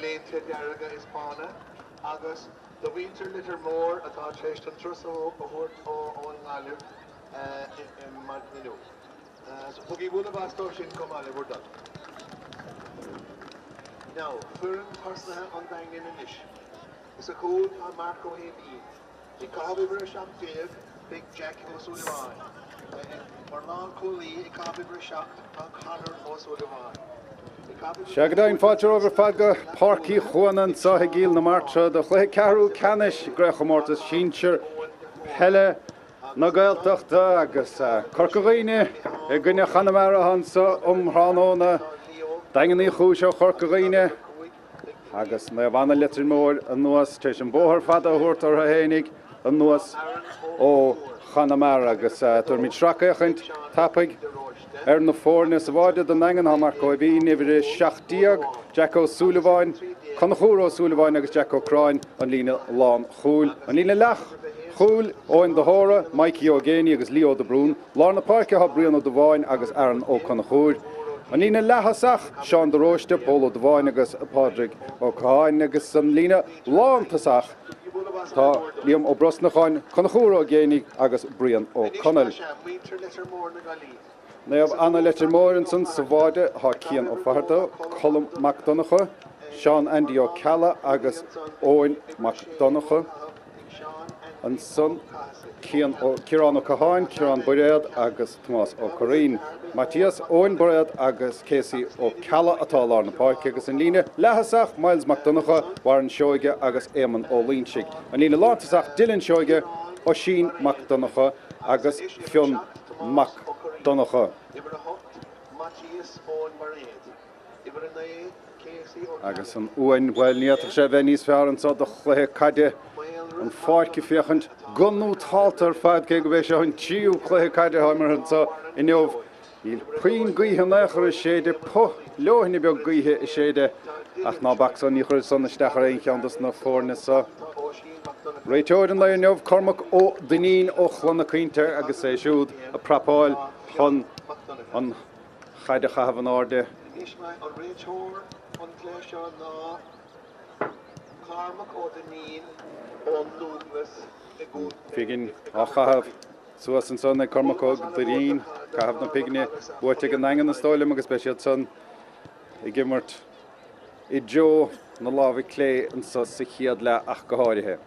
léinte dearga is bána agus do mhuintir Leitir Móir atá tar éis an turas a thabhairt ón nGaillimh maidin inniu. So tugaigí bualadh bos dóibh sin chomh maith le bhur dtoil. Now, foireann tosaithe an Daingin anois. Sa chúl tá Marc Ó hÉimín. Ag caitheamh uimhir 17 beidh Jack Ó Súilleabháin. Mar lánchúlaí ag caitheamh uimhir 7 tá Conor Ó Súilleabháin. Ag caitheamh Sea, go deimhin, fáilte romhaibh ar fad go Páirc Uí Chuana anseo i gCill na Martra do chluiche ceathrú ceannais i gCraobhchomórtas Sinsir Peile na Gaeltachta agus Corca Dhuibhne i gcoinne Chonamara anseo um thráthnóna. Daingean Uí Chúis ó Chorca Dhuibhne. Agus Naomh Anna Leitir Móir anuas tar éis an bóthar fada a thabhairt orthu fhéinig anuas ó Chonamara. Agus tabharfaimid sracfhéachaint tapaidh ar na foirne sa bháide don nDaingean. Tá Marc Ó hEimhín, uimhir 17, Jack Ó Súilleabháin, Conchúr Ó Súilleabháin agus Jack Ó Curráin, an líne lánchúil. An líne leathchúil, Eoin de hÓra, Mikey Ó Géibheannaigh agus Leo de Brún. Lár na páirce tá Brian Ó Dubháin agus Aaron Ó Conchúir. An líne leath-thosach, Seán de Róiste, Pól Ó Dubháin agus Pádraig Ó Catháin agus an líne lántosach tá Liam Ó Brosnacháin, Conchúr Ó Géibheannaigh agus Brian Ó Conaill. Naomh Anna Leitir Móir ansan sa bháide tá Cian Ó Fatharta, Colm Mac Donncha, Seán Andy Ó Ceallaigh agus Eoin Mac Donncha. Ansan, Ciarán Ó Catháin, Ciarán Bairéad agus Tomás Ó Curraoin. Maitias, Eoin Bairéad agus Casey Ó Ceallaigh atá i lár na páirce agus an líne leath-thosach, Myles Mac Donncha, Warren Seoige agus Éamonn Ó Loingsigh. An líne lántosach, Dylan Seoige, Oisín Mac Donncha agus Fionn Mac Donncha. Agus an uain, bhuel, ní fhéadfadh sé a bheith níos fearr anseo do chluiche caide. An pháirc ag féachaint go nótálta ar fad, cé gurb é seo an tríú cluiche caide atá imeartha anseo inniu. Níl puinn gaoithe in aon chor ag séideadh, puth leoithne beag gaoithe ag séideadh, ach ná bac san, ní chuirfidh san isteach ar aon cheann dos na foirne seo. Réiteoir an lae inniu, Cormac Ó Duinnín ó Chloich na Caointe agus é siúd ag prapáil chun an chaid a chaitheamh in airde. Anois an réiteoir an cluiche seo ná Cormac Ó Duinnín ón Dúglas i gContae Pingin á chaitheamh suas ansan ag Cormac Ó Duinnín, caitheamh na pingine buaite ag an nDaingean is dóigh liom agus beidh siad san ag imirt i dtreo na láimhe clé anso sa chéad leath ach go háirithe.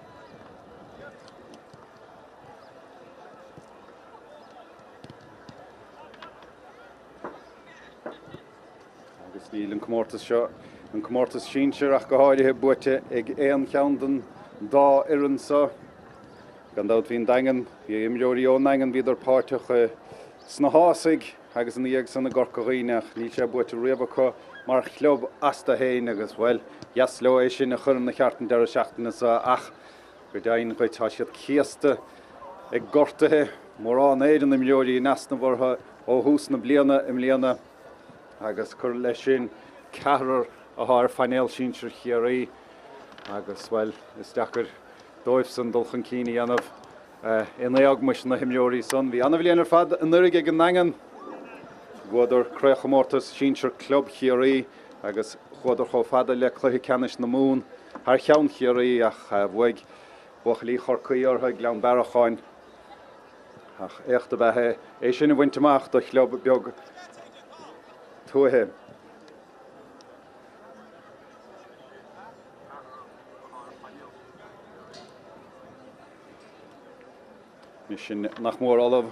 Agus níl an comórtas seo, an comórtas sinsir ach go háirithe, buaite ag aon cheann den dá fhoireann seo. Gan dabht bhí an Daingean, bhí imreoirí ón nDaingean, bhíodar páirteach sna hÁsaigh agus ina dhiaidh san i gCorca Dhuibhne ach níl sé buaite riamh acu mar chlub astu féin agus, bhuel, dheas leo é sin a chur ina cheart an deireadh seachtaine seo ach Go deimhin dhuit, tá siad céasta ag gortuithe, mórán Éireann imreoirí in easnamh orthu ó thús na bliana i mbliana agus cuir leis sin ceathrar atá ar phainéal sinsir Chiarraí agus, bhuel, is deacair dóibhsan dul chun cinn a dhéanamh in éagmais na himreoirí san. Bhí an-bhliain ar fad anuraidh ag an nDaingean. Bhuadar Craobhchomórtas Sinsir Club Chiarraí agus chuadar chomh fada le cluiche ceannais na Mumhan thar cheann Chiarraí ach bhuaigh buachaillí Chorcaí orthu i nGleann Bearacháin. Ach éacht ab ea é sin a bhaint amach do chlub beag tuaithe. Sin nach mór ullamh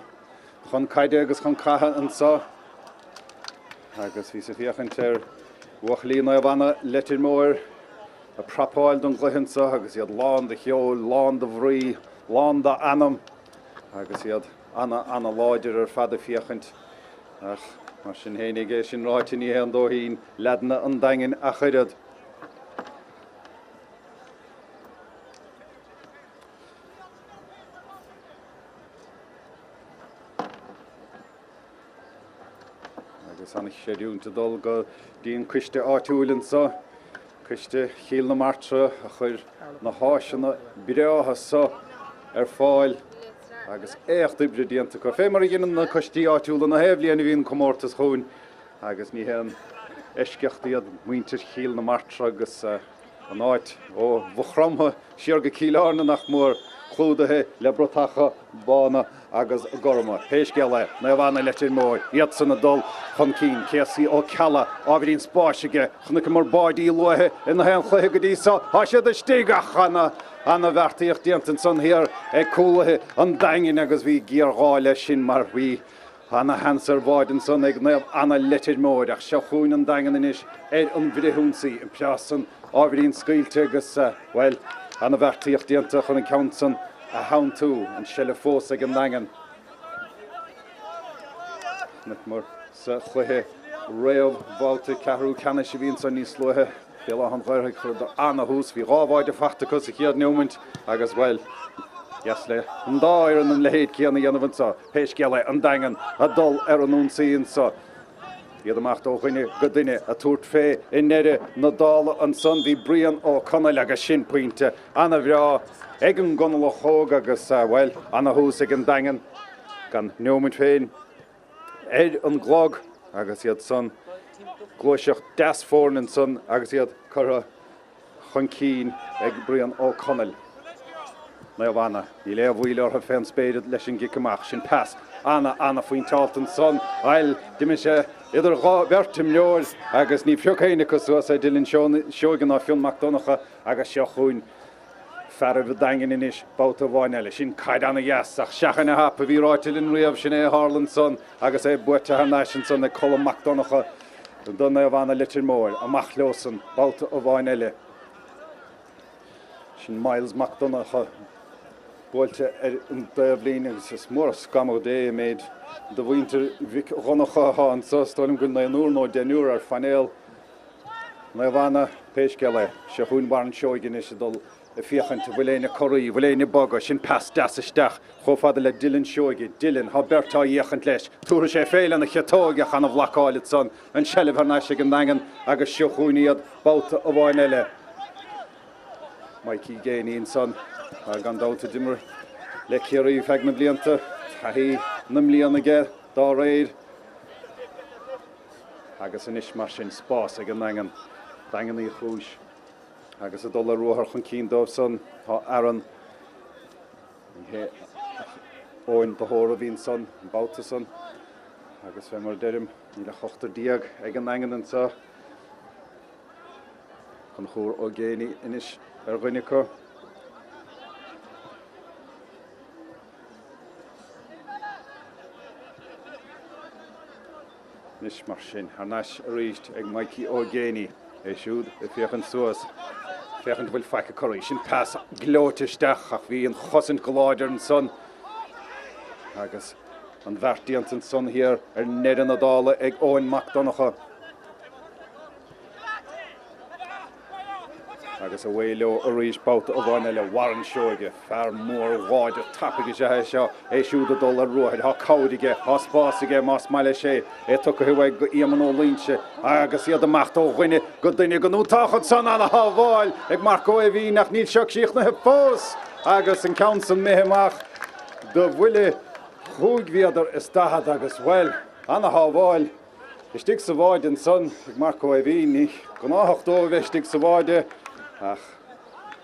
chun caide agus chun catha anso agus bhíos ag féachaint ar bhuachaillí Naomh Anna Leitir Móir ag prapáil don gcluiche anso agus iad lán de cheol, lán de bhrí, lán d'anam agus iad ana, ana láidir ar fad ag féachaint. Ach mar sin fhéinig, é sin ráite, ní haon dóithín leaideanna an Daingin ach oiread. Agus an-chreidiúint ag dul go dtí an coiste áitiúil anso, Coiste Chill na Martra a chuir na háiseanna breátha so ar fáil agus éacht oibre déanta acu, fé mar a dheineann na coistí áitiúla na haon bhliain a bhíonn comórtas chugainn agus ní haon eisceacht iad muintir Chill na Martra agus. An áit ó Mhaigh Chromtha siar go Cill Airne nach mór, clúdaithe le bratacha bána agus gorma. Pé scéal é, Naomh Anna Leitir Móir, iadsan ag dul chun cinn. Casey Ó Ceallaigh, ábhairín spáis aige. Chonaiceamar báidí luaithe i ngach aon chluiche go dtí seo. Tá siad istigh ach ana-bheartaíocht déanta ansan thiar ag cúlaithe an Daingin agus bhí géarghá leis sin mar bhí ana-sheans ar bháide ansan ag Naomh Anna Leitir Móir. Ach seo chugainn an Daingean anois ar an bhfrithionsaí. An preas san ábhairín scaoilte agus, bhuel, ana-bheartaíocht déanta chun an ceann san a theanntú. An seilbh fós ag an nDaingean. Chonaiceamar sa chluiche réamhbhabhta ceathrú ceannais a bhí ansan níos luaithe, Béal Átha an Ghaorthaidh, chuireadar ana-thús, bhí 2 bháide faighte acu sa chéad neomaint agus, bhuel, dheas le an dá fhoireann an leithéid céanna a dhéanamh anso. Pé scéal é, an Daingean ag dul ar an ionsaí anso. Iad amach ó dhuine go duine ag tabhairt fé i ndeireadh na dála ansan bhí Brian Ó Conaill agus sin pointe ana-bhreá ag an gConallach óg agus, bhuel, ana-thús ag an Daingean gan neomaint féin ar an gclog agus iad san gluaiseacht deas foirne ansan agus iad curtha chun cinn ag Brian Ó Conaill. Naomh Anna, níl aon mhoill orthu fén spéir leis an gcic amach. Sin pas ana, ana-phointeáilte ansan. Bhuel, d'imigh sé idir dhá bheirt imreoir agus ní phioc éinne acu suas é, Dylan Seoige ná Fionn Mac Donncha agus seo chugainn fearaibh an Daingin anois babhta amháin eile. Sin caid ana-dheas ach seachain a hap a bhí ráite linn riamh, sin é a tharla ansan agus é buaite thar n-ais ansan ag Colm Mac Donncha do Naomh Anna Leitir Móir. Amach leosan babhta amháin eile. Sin Myles Mac Donncha buailte ar an dtaobhlíne agus is mór an scamhadh Dé an méid de mhuintir Mhic Dhonncha atá anso. Is dóigh liom go bhfuil naonúr nó deichniúr ar phainéal Naomh Anna, pé scéal é. Seo chugainn Warren Seoige anois ag dul ag féachaint an bhfuil éinne corraí, an bhfuil éinne ag bogadh. Sin pas deas isteach chomh fada le Dylan Seoige. Dylan, tá beirt á fhéachaint leis. Tabharfaidh sé fé lena chiotóig ach ana-bhlocáil ansan. An tseilbh thar n-ais ag an nDaingean agus seo chugainn iad babhta amháin eile. Mikey Geaney ansan, gan dabht a d'imir le Ciarraí feadh na mblianta. Taithí na mblian aige dá réir. Agus anois mar sin, spás ag an nDaingean, Daingean Uí Chúis, agus ag dul ar ruathar chun cinn dóibh san, tá Aaron, ní hé ach Eoin de hÓra a bhí ansan, an babhta san, agus fé mar a deirim, níl ach ochtar ag an nDaingean anseo. Conchúr Ó Géibheannaigh anois ar dhuine acu. Anois mar sin, thar n-ais arís ag Mikey Ó Géibheannaigh, é siúd ag féachaint suas, féachaint an bhfuil faic ag corraí. Sin pas gleoite isteach ach bhí an chosaint go láidir ansan agus an bheart déanta ansan thiar ar ndeireadh na dála ag Eoin Mac Donncha. Agus away leo arís babhta amháin eile. Warren Seoige, fear mór láidir tapaidh is ea é seo, é siúd ag dul ar ruathair. Tá cabhair aige, tá spás aige más maith leis é. É tugtha uaidh go Éamonn Ó Loingsigh agus iad amach ó dhuine go duine go n-iontach ansan. Ana-shábháil ag Marc Ó Eimhín ach níl seo críochnaithe fós agus an ceann san imithe amach do bhuille chúig mhéadar is daichead agus, bhuel, ana-shábháil. Istigh sa bháide ansan ag Marc Ó Eimhín. Ní gnáthach dó a bheith istigh sa bháide ach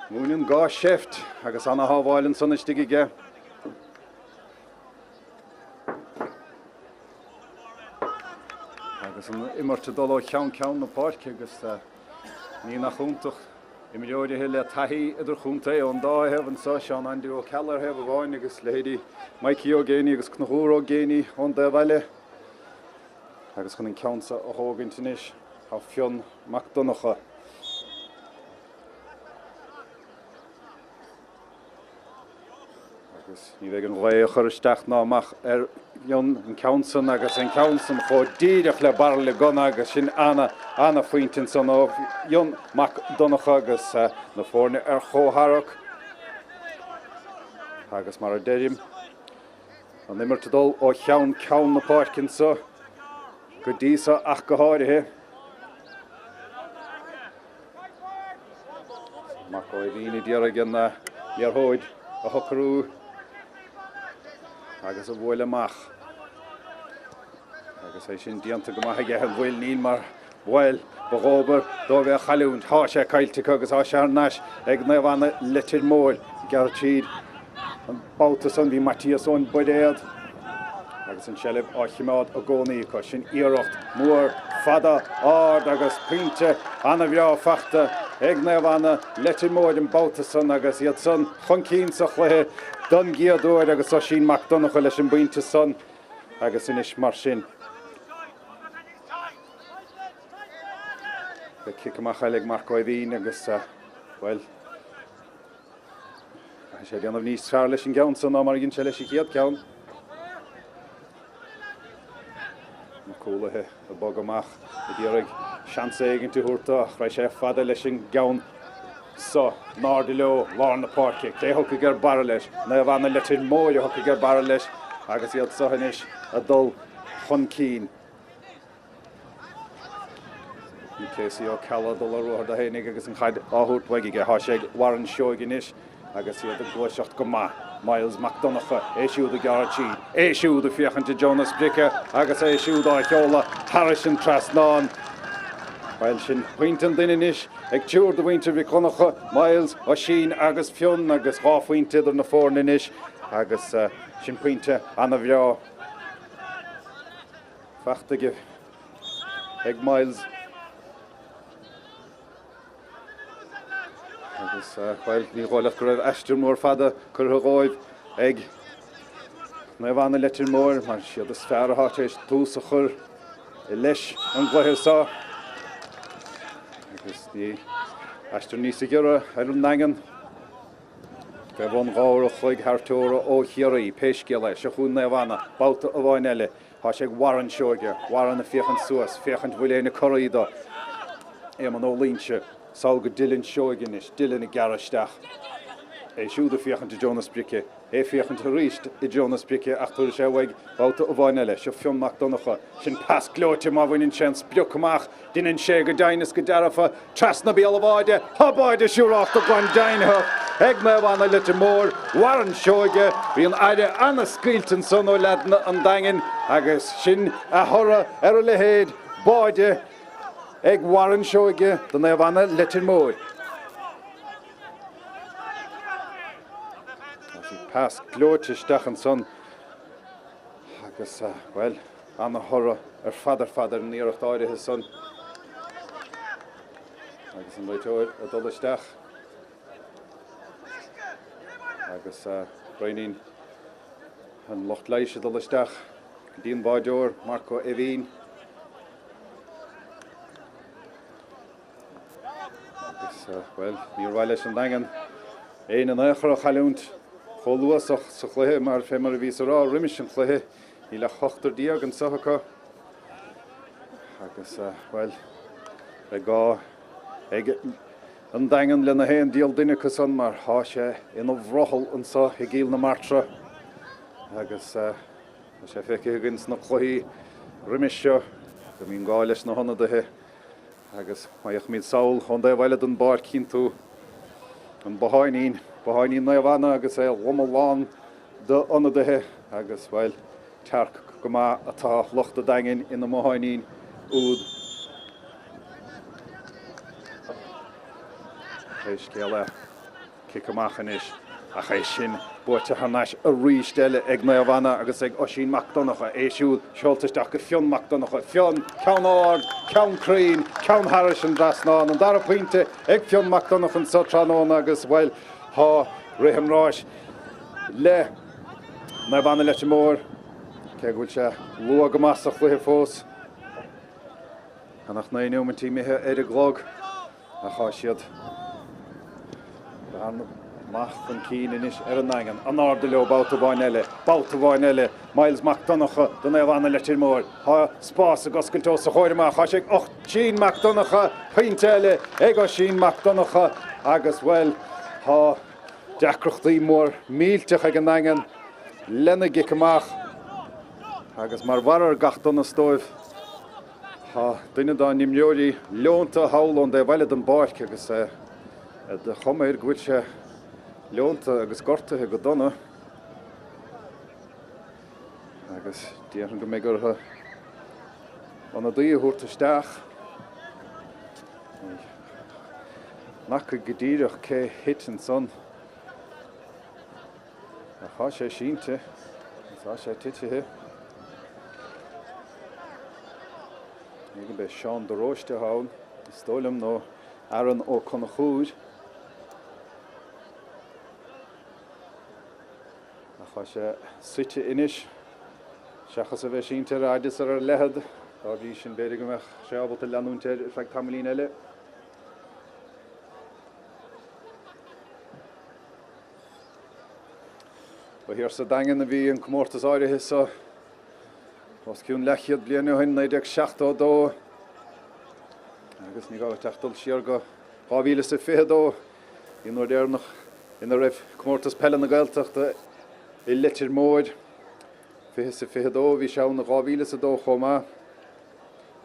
múineann gá seift agus ana-shábháil ansan istigh aige. Agus an imirt ag dul ó cheann ceann na páirce agus ní nach iontach imreoirithe le taithí idirchontae ón dá thaobh anseo, Seán Aindriú Ó Ceallaigh ar thaobh amháin agus leithéidí Mikey Ó Géibheannaigh agus Conchúr Ó Géibheannaigh ón dtaobh eile. Agus chun an ceann seo a thógaint anois tá Fionn Mac Donncha. Agus ní bheidh an ghaoth ag cur isteach ná amach ar Fhionn an ceann san agus an ceann san chomh díreach le bairille gunna agus sin ana, ana phointe ansan ó Fhionn Mac Donncha agus na foirne ar chomhtharrac. Agus mar a deirim, An imirt ag dul ó cheann ceann na páirce anso go dtí so ach go háirithe. Marc Ó Eimhín a d'iarraidh an liathróid a shocrú agus a bhualadh amach. Agus é sin déanta go maith aige an bhfuil níl mar. Bhuel, ba dhóbair dóibh é a chailliúint. Thá sé caillte acu agus thá sé thar n-ais ag Naomh Anna Leitir Móir. Gearradh tríd an babhta san bhí Maitias Eoin Bairéad agus an tseilbh á chimeád i gcónaí acu. Sin iarracht mhór fada ard agus pointe ana-bhreá fachta ag Naomh Anna Leitir Móir an babhta san agus iad san chun cinn sa chluiche don gcéad uair agus Oisín Mac Donncha leis an bpointe san agus anois mar sin Beidh cic amach eile ag Marc Ó hEimhín agus, bhuel, caithfidh sé déanamh níos fearr leis an gceann seo ná mar a dhein sé leis an chéad ceann. Na cúlaithe ag bogadh amach ag iarraidh seans éigint a thabhairt dó ach raghaidh sé fada leis an gceann seo. In airde leo, lár na páirce. Cé a thiocfaidh ar barra leis? Naomh Anna Leitir Móir a thiocfaidh ar barra leis agus iad seo anois ag dul chun cinn. Bhí Casey Ó Ceallaigh ag dul ar ruathar dó fhéinig agus an chaid á thabhairt uaidh aige. Thá sé ag Warren Seoighe anois agus iad ag gluaiseacht go maith. Myles Mac Donncha, é siúd ag gearradh tríd, é siúd ag féachaint i dtreo na sprice agus é siúd á sheoladh thairis an trasnán. Bhuel, sin pointe an duine anois ag triúr de mhuintir Mhic Dhonncha, Myles, Oisín agus Fionn agus dhá phointe idir na foirne anois agus sin pointe ana-bhreá. Fachta aige ag Myles. Agus, bhuel, ní dhóigh leat go raibh aistear mór fada curtha dhóibh ag Naomh Anna Leitir Móir, mar is iad is fearr atá tar éis tús a chur leis an gcluiche seo. Agus ní aistear níosa giorra ar an nDaingean. Fé bhun 2 uair an chloig thar teora ó Chiarraí, pé scéal é, seo chugainn Naomh Anna, babhta amháin eile. Tá sé ag Warren Seoige, Warren ag féachaint suas, féachaint bhfuil éinne corraithe dó. Éamonn Ó Loingsigh, sall go Dylan Seoige anois, Dylan ag gearradh isteach. É siúd ag féachaint i dtreo na sprice, é ag féachaint arís i dtreo na sprice ach tabharfaidh sé uaidh babhta amháin eile. Seo Fionn Mac Donncha, sin pas gleoite má bhaineann sé an sprioc amach. Deineann sé go deimhin is go dearfa trasna béal an bháide. Tá báide siúrálta glan deimhnitheach ag Naomh Anna Leitir Móir, Warren Seoige. Bhí an aire ana-scaoilte ansan ó leaideanna an Daingin agus sin a thoradh ar a leithéid báide ag Warren Seoige do Naomh Anna Leitir Móir. Pas gleoite isteach ansan agus, bhuel, Ana-thoradh ar fad ar fad ar an iarracht áirithe san agus an réiteoir ag dul isteach agus braoinín an lucht leighis ag dul isteach go dtí an báideoir Marc Ó Eimhín. Agus, bhuel, níor mhaith leis an Daingean éinne in aon chor a chailliúint chomh luath sa chluiche mar, fé mar a bhíos a rá roimis an chluiche, níl ach ochtar déag anseo acu. Agus, bhuel, beidh gá ag an Daingean lena haon diabhal duine acu san mar thá sé ina bhrothall anseo i gCill na Martra. Agus tá sé feicthe againn sna cluichí roimis seo go mbíonn gá leis na hionadaithe. Agus má fhéachaimid sall ón dtaobh eile den bpáirc tchíonn tú an botháinín, botháinín Naomh Anna agus é lomtha lán d'ionadaithe agus, bhuel, tearc go maith atá lucht an Daingin ina mbotháinín úd. Pé scéal é. Cic amach anois ach é sin buaite thar n-ais arís eile ag Naomh Anna agus ag Oisín Mac Donncha. É siúd seolta isteach go Fionn Mac Donncha. Fionn, ceann ard, ceann cruinn, ceann thairis an dtrasnán. An dara pointe ag Fionn Mac Donncha anso tráthnóna agus, bhuel, thá rith an ráis le Naomh Anna Leitir Móir, cé go bhfuil sé luath go maith sa chluiche fós. Gan ach 9 neomaintí imithe ar an gclog. Ach thá siad bearna maith chun cinn anois ar an nDaingean. In airde leo babhta amháin eile. Babhta amháin eile. Myles Mac Donncha do Naomh Anna Leitir Móir. Thá spás ag oscailt os a chomhair amach. Thá sé ag Oisín Mac Donncha. Pointe eile ag Oisín Mac Donncha agus, bhuel, thá deacrachtaí mór millteach ag an nDaingean lena gcic amach agus mar bharr ar gach donas dóibh, Tá duine dá n-imreoirí leonta thall ón dtaobh eile den bpáirc agus de chuma air go bhfuil sé leonta agus gortaithe go dona agus déarfainn go mbeidh orthu ionadaí a thabhairt isteach. Ní fhaca go díreach cé thit ansan. Ach tá sé sínte agus tá sé titithe. Ní go mbeidh Seán de Róiste ann, is dóigh liom, nó Aaron Ó Conchúir. Ach tá sé suite anois, seachas a bheith sínte ar a fhad is ar a leithead. Dá bhrí sin, b'fhéidir go mbeadh sé ábalta leanúint air ar feadh tamaillín eile. Ba thiar sa Daingean a bhí an comórtas áirithe seo os cionn leathchéad bliain ó shin, 1972, agus ní gá duit ach dul siar go 2022, bhí an uair dheireanach ina raibh Comórtas Peile na Gaeltachta i Leitir Móir. 20 is a 22, bhí sé ann i 2002 chomh maith,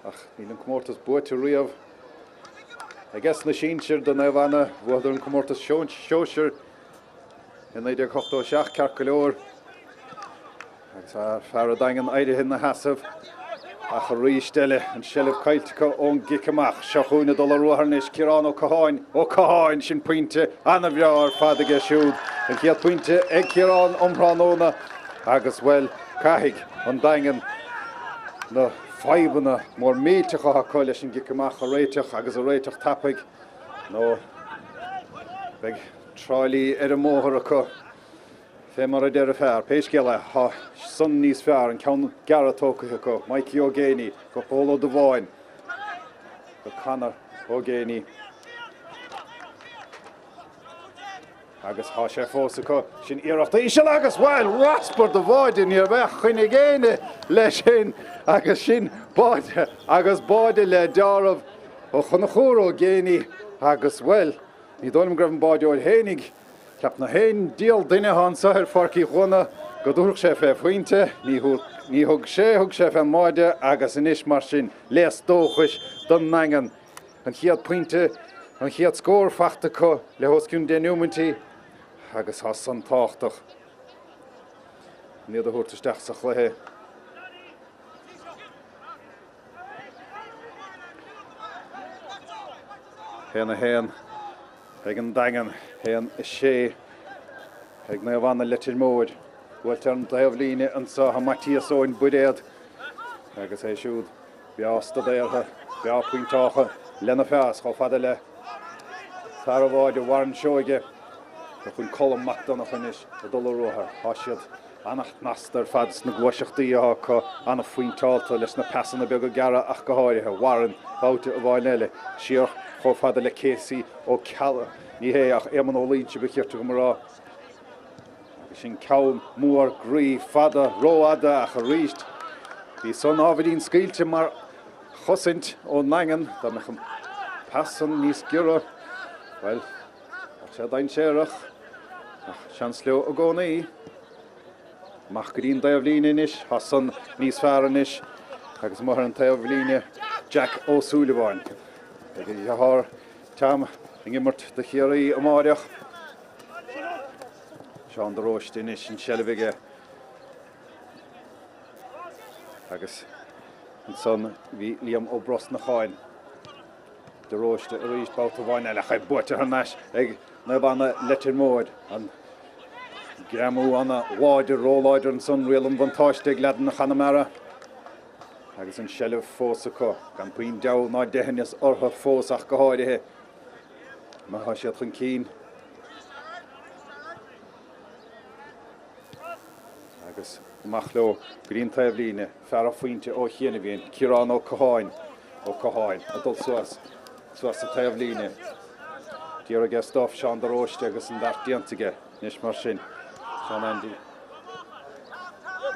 ach níl an comórtas buaite riamh ages na sinsir do Naomh Anna. Bhuadar an comórtas sóisir i 1987, ceart go leor. Agus tá fear an Daingin éirithe ina sheasamh ach arís eile an seilbh caillte acu ón gcic amach. Seo chugainn ag dul ar ruathar anois, Ciarán Ó Catháin. Ó Catháin, sin pointe an-bhreá ar fad aige siúd. An chéad phointe ag Ciarán um thráthnóna agus, bhuel, caithfidh an Daingean na fadhbanna mór millteacha atá acu leis an gcic amach a réiteach agus a réiteach tapaidh nó beidh Trá Lí ar an mbóthar acu. Fé mar a deir an fear, pé scéal é, tá san níos fearr, an ceann gearra tógtha acu, Mikey Ó Géibheannaigh go Pól Ó Dubháin, go Conor Ó Géibheannaigh. Agus tá sé fós acu, sin iarracht íseal agus, bhuel, raspar de bháide, ní raibh aon choinne ag éinne leis sin agus sin báide agus báide le deáramh ó Chonchúr Ó Géibheannaigh agus, bhuel, ní dóigh liom go raibh an báideoir fhéinig Cheap na haon diabhal duine atá anso ar Pháirc Uí Chuana go dtabharfadh sé fé phointe. Ní ní thug sé, thug sé fén mbáide agus anois mar sin, léas dóchais don nDaingean. An chéad pointe, an chéad scór fachta acu le os cionn 10 neomaintí agus tá san tábhachtach chun iad a thabhairt isteach sa chluiche. 1, 1 ag an Daingean, 1, 6 ag Naomh Anna Leitir Móir. Buailte ar an taobhlíne anseo tá Maitias Eoin Buiréad agus é siúd breá staideartha, breá pointeáilte lena phas chomh fada le fear an bháide Warren Seoige. Chun Colm Mac Donncha anois ag dul ar ruathar. Tá siad An-shnasta ar fad sna gluaiseachtaí atá acu, an-phointeálta leis na pasanna beaga gearra ach go háirithe. Warren, babhta amháin eile, siar chomh fada le Casey Ó Ceallaigh, ní hé ach Éamonn Ó Loinsigh ba chirte dhom a rá. Agus sin ceann mór groí fada, rófhada ach arís bhí san ábhairín scaoilte mar chosaint ón nDaingean, dá mbeadh an pas san níos giorra, bhuel, Bheadh sé dainséarach, ach seans leo i gcónaí. Amach go dtí an dtaobhlíne anois, tá san níos fearr anois agus amuigh ar an taobhlíne Jack Ó Súilleabháin. Beidh a dheartháir Tom ag imirt do Chiarraí amáireach. Seán de Róiste anois an seilbh aige agus ansan bhí Liam Ó Brosnacháin. De Róiste arís babhta amháin eile ach é buaite thar n-ais ag Naomh Anna Leitir Móir. An greamú ana-láidir, róláidir ansan, riail an bhuntáiste ag leaideanna Chonamara agus an seilbh fós acu. Gan puinn deabhadh ná deitheanas orthu fós ach go háirithe má tá siad chun cinn. Agus amach leo go dtí an taobhlíne, fear an phointe ó chianaibh in Ciarán Ó Catháin, Ó Catháin, ag dul suas, suas sa taobhlíne. D'iarraidh aige stop Seán de Róiste agus an beart déanta aige. Anois mar sin, Seán Andy.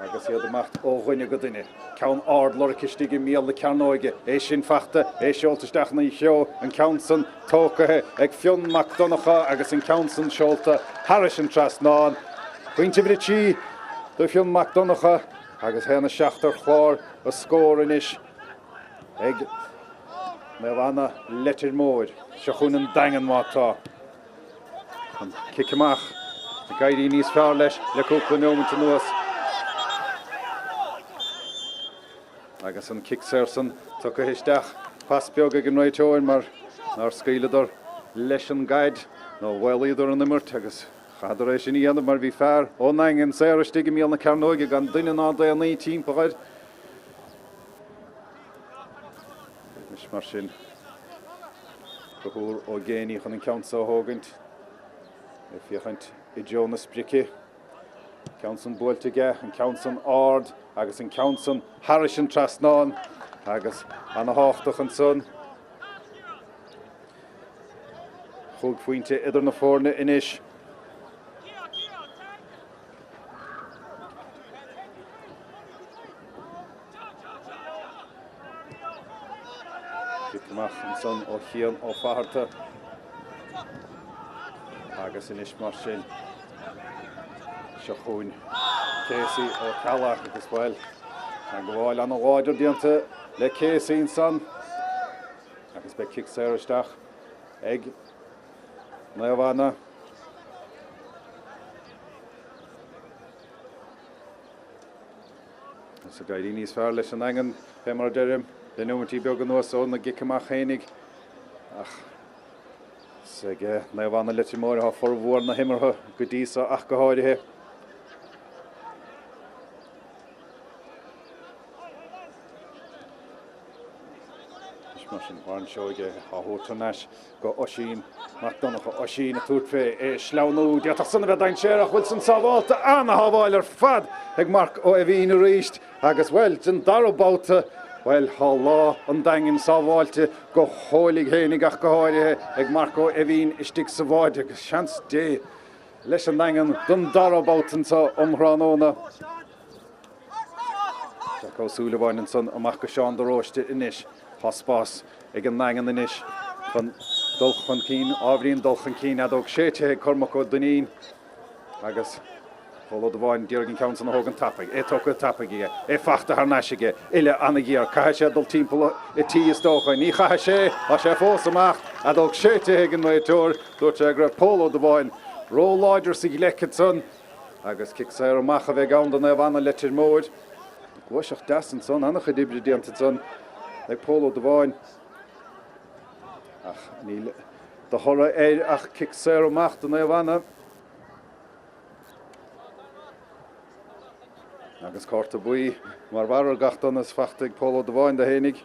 Agus iad amach ó dhuine go duine. Ceann ard lorgtha istigh i mbéal na cearnóige. É sin fachta, é seolta isteach ina threo, an ceann san tógtha ag Fionn Mac Donncha agus an ceann san seolta thairis an trasnán. Pointe uimhir 3 do Fionn Mac Donncha agus 1-7 ar chlár a scór anois ag Naomh Anna Leitir Móir. Seo chugainn an Daingean má tá. An cic amach ag éirí níos fearr leis le cúpla neomant anuas. Agus an cic saor san tugtha isteach. Pas beag ag an réiteoir mar. nár scaoileadar leis an gcaid nó mhaolaíodar an imirt agus chaitheadar é sin a dhéanamh mar bhí fear ón nDaingean saor istigh i mbéal na cearnóige gan duine ná daonnaí timpeall air. Anois mar sin, Conchúr Ó Géibheannaigh chun an ceann seo a thógaint, ag féachaint i dtreo na sprice. Ceann san buailte aige, an ceann san ard agus an ceann san thairis an trasnán agus ana-thábhachtach ansan. Chúig phointe idir na foirne anois. Cic amach ansan ó Chian Ó Fatharta. Agus anois mar sin, seo chugainn Casey Ó Ceallaigh agus bhuel, teagmháil ana-láidir déanta le Casey ansan agus beidh cic saor isteach ag Naomh Anna. Is ag éirí níos fearr leis an nDaingean, fé mar a deirim, le nóiméidí beaga anuas óna gcic amach fhéinig. Ach is ag Naomh Anna Leitir Móir atá formhór na himeartha go dtí so ach go háirithe. Anois mar sin, Warren Seoige á thabhairt thar n-ais go Oisín Mac Donncha. Oisín ag tabhairt fé, é ag sleamhnú. D'fhéadfadh san a bheith dainséarach. Bhfuil san sábhálta? Ana-shábháil ar fad ag Marc Ó Eimhín arís agus, bhuel, den dara babhta, bhuel, tá lá an Daingin sábháilte go hóilig fhéinig ach go háirithe ag Marc Ó Eimhín istigh sa bháide agus seans Dé leis an nDaingean don dara babhta anseo um thráthnóna. Jack Ó Súilleabháin ansan amach go Seán de Róiste anois. Tá spás ag an nDaingean anois chun dul chun cinn, ábhairín dul chun cinn. Fheadóg séidte ag Cormac Ó Duinnín agus Pól Ó Dubháin d'iarraidh an ceann san a thógaint tapaidh. É tógtha tapaidh aige. É fachta thar n-ais aige. Uille ana-ghéar. Caithfidh sé dul timpeall an tí is dócha. Ní chaithfidh sé. Tá sé fós amach. Fheadóg séidte ag an réiteoir. Dúirt sé go raibh Pól Ó Dubháin ró-láidir sa ghleic ansan. Agus cic saor amach a bheidh ann do Naomh Anna Leitir Móir. Gluaiseacht deas ansan, an-chuid oibre déanta ansan ag Pól Ó Dubháin. Ach níl de thoradh air ach cic saor amach do Naomh Anna. Agus cárta buí mar bharr ar gach donas fachta ag Pól Ó Dubháin do fhéinig.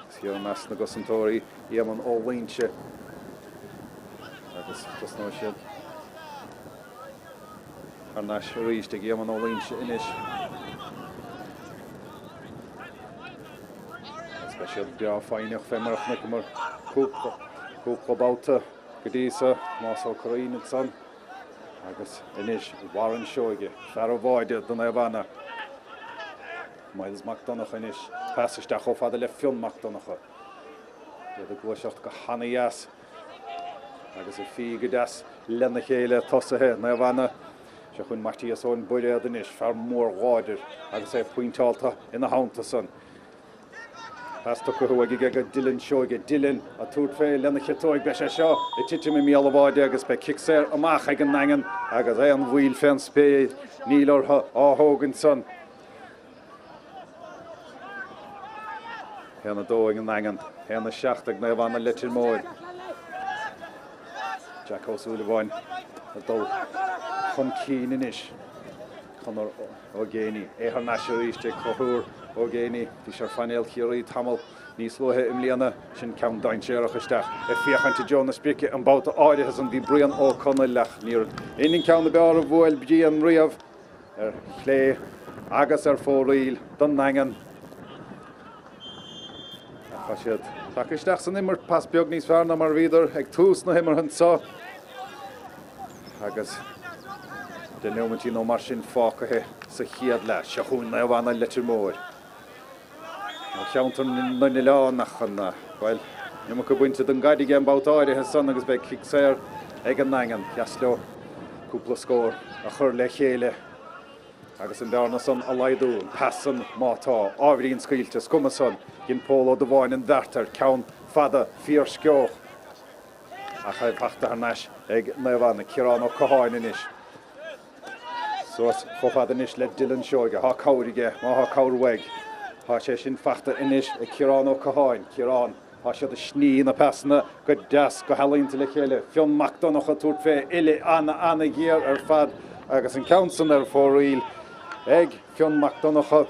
Is thiar i measc na gcosantóirí, Éamonn Ó Loingsigh agus tosnóidh siad thar n-ais arís ag Éamonn Ó Loingsigh anois. Agus beidh siad breá foighneach fé mar a chonaiceamar cúpla babhta go dtí so, Tomás Ó Curraoin ansan agus anois Warren Seoige, fear an bháide do Naomh Anna. Myles Mac Donncha anois. Pas isteach chomh fada le Fionn Mac Donncha. Iad ag gluaiseacht go hana-dheas agus ag fí go deas lena chéile tosaithe Naomh Anna. Seo chugainn Maitias Eoin Bairéad anois, fear mór láidir agus é pointeálta ina theannta san. Pas tugtha uaidh aige go Dylan Seoige. Dylan ag tabhairt fé lena chiotóig. Beidh sé seo ag titim i mbéal an bháide agus beidh cic saor amach ag an nDaingean agus aon mhoill fén spéir níl orthu á thógaint san. 1-2 ag an nDaingean, 1-7 ag Naomh Anna Leitir Móir. Jack Ó Súilleabháin ag dul chun cinn anois. Conor Ó Géibheannaigh, é thar n-ais arís ag Conchúr Ó Géibheannaigh. Bhí sé ar phainéal Chiarraí tamall níos luaithe i mbliana. Sin ceann dainséarach isteach. Ag féachaint i dtreo na sprice an babhta áirithe san bhí Brian Ó Conaill ach níorbh in an ceann ab fhearr a bhuail Brian riamh. Ar chlé agus ar fóraoil don nDaingean. Ach tá siad tagtha isteach san imirt pas beag níos fearr ná mar a bhíodar ag tús na himeartha anseo. Agus 10 neomaintí nó mar sin fágtha sa chéad leath. Seo chugainn Naomh Anna Leitir Móir. Ó cheantar na nOileán ach an, bhuel, an iomarca bainte den gcaid aige an babhta áirithe san agus beidh cic saor ag an nDaingean. Dheas leo cúpla scór a chur le chéile agus an bhearna san a laghdú. An pas san má tá ábhairín scaoilte, is cuma san, dhein Pól Ó Dubháin an bheart air, ceann fada fíorsceoch ach é fachta thar n-ais ag Naomh Anna. Ciarán Ó Catháin anois. Suas chomh fada anois le Dylan Seoige. Tá cabhair aige, má tá cabhair uaidh. Tá sé sin fachta anois ag Ciarán Ó Catháin. Ciarán, tá siad ag sní na pasanna go deas, go healaíonta le chéile. Fionn Mac Donncha ag tabhairt fé uille ana-ana-ghéar ar fad agus an ceann san ar fóraoil ag Fionn Mac Donncha.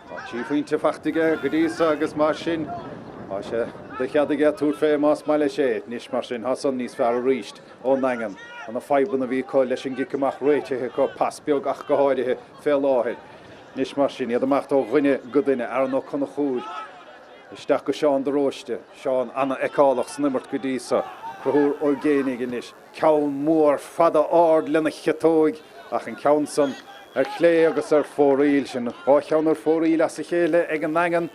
Tá 3 phointe fachta aige go dtí so agus mar sin tá sé de chead aige tabhairt fé más maith leis é. Anois mar sin tá san níos fearr arís ón nDaingean. Tá na fadhbanna a bhí acu leis an gcic amach réitithe acu, pas beag ach go háirithe fé láthair. Anois mar sin iad ag imeacht ó dhuine go duine, Aaron Ó Conchúir isteach go Seán de Róiste, Seán an-fheiceálach san imirt go dtí so, Conchúr Ó Géibheannaigh anois, ceann mór fada ard lena chiotóig ach an ceann san ar chlé agus ar fóraoil, sin dhá cheann ar fóraoil as a chéile ag an nDaingean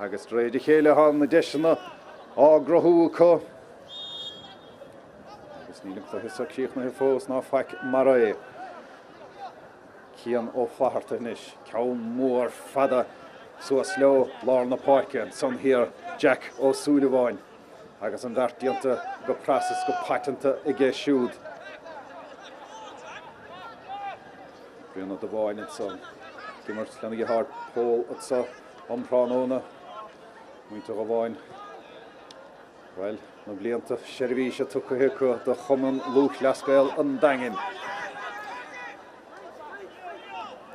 agus de réir a chéile tá na deiseanna á gcruthú acu agus níl an cluiche seo críochnaithe fós ná faic mar é. Cian Ó Flatharta anois, ceann mór fada suas leo lár na páirce, ansan thiar Jack Ó Súilleabháin agus an bheart déanta go pras is go paiteanta aige siúd. Brian Ó Dubháin ansan ag imirt lena dheartháir Pól anso um thráthnóna. Muintir Dhubháin. Bhuel, na blianta seirbhíse tugtha acu do Chumann Lúthchleas Gael an Daingin.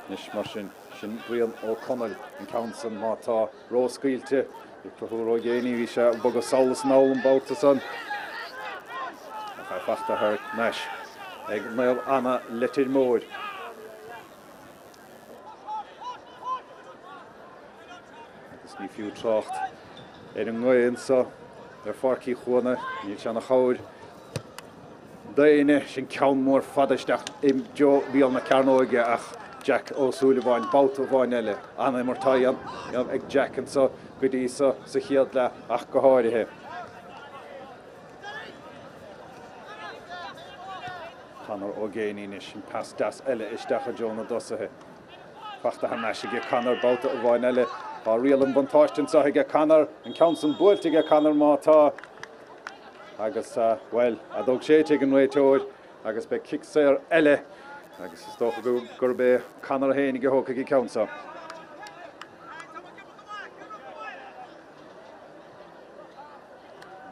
Anois, mar sin, sin Brian Ó Conaill, an ceann san má tá róscaoilte ag Conchúr Ó Géibheannaigh, bhí sé ag bogadh sall is anall an babhta san. Ach é fachta thar n-ais ag Naomh Anna Leitir Móir. Agus ní fiú trácht ar an ngaoth anso ar Pháirc Uí Chuana, níl sé ina chabhair d'éinne. Sin ceann mór fada isteach i dtreo bhéal na cearnóige ach Jack Ó Súilleabháin babhta amháin eile. An-imirt á dhéanamh ag Jack anso go dtí so sa chéad leath ach go háirithe. Conor Ó Géibheannaigh anois, an pas deas eile isteach i dtreo na dtosaithe. Fachta thar n-ais aige Conor, babhta amháin eile. Tá riail an bhuntáiste anseo aige Conor, an ceann san buailte aige Conor má tá. Agus, bhuel, fheadóg séidte ag an réiteoir agus beidh cic saor eile agus is dócha gurb é Conor féinig a thógfaidh an ceann seo.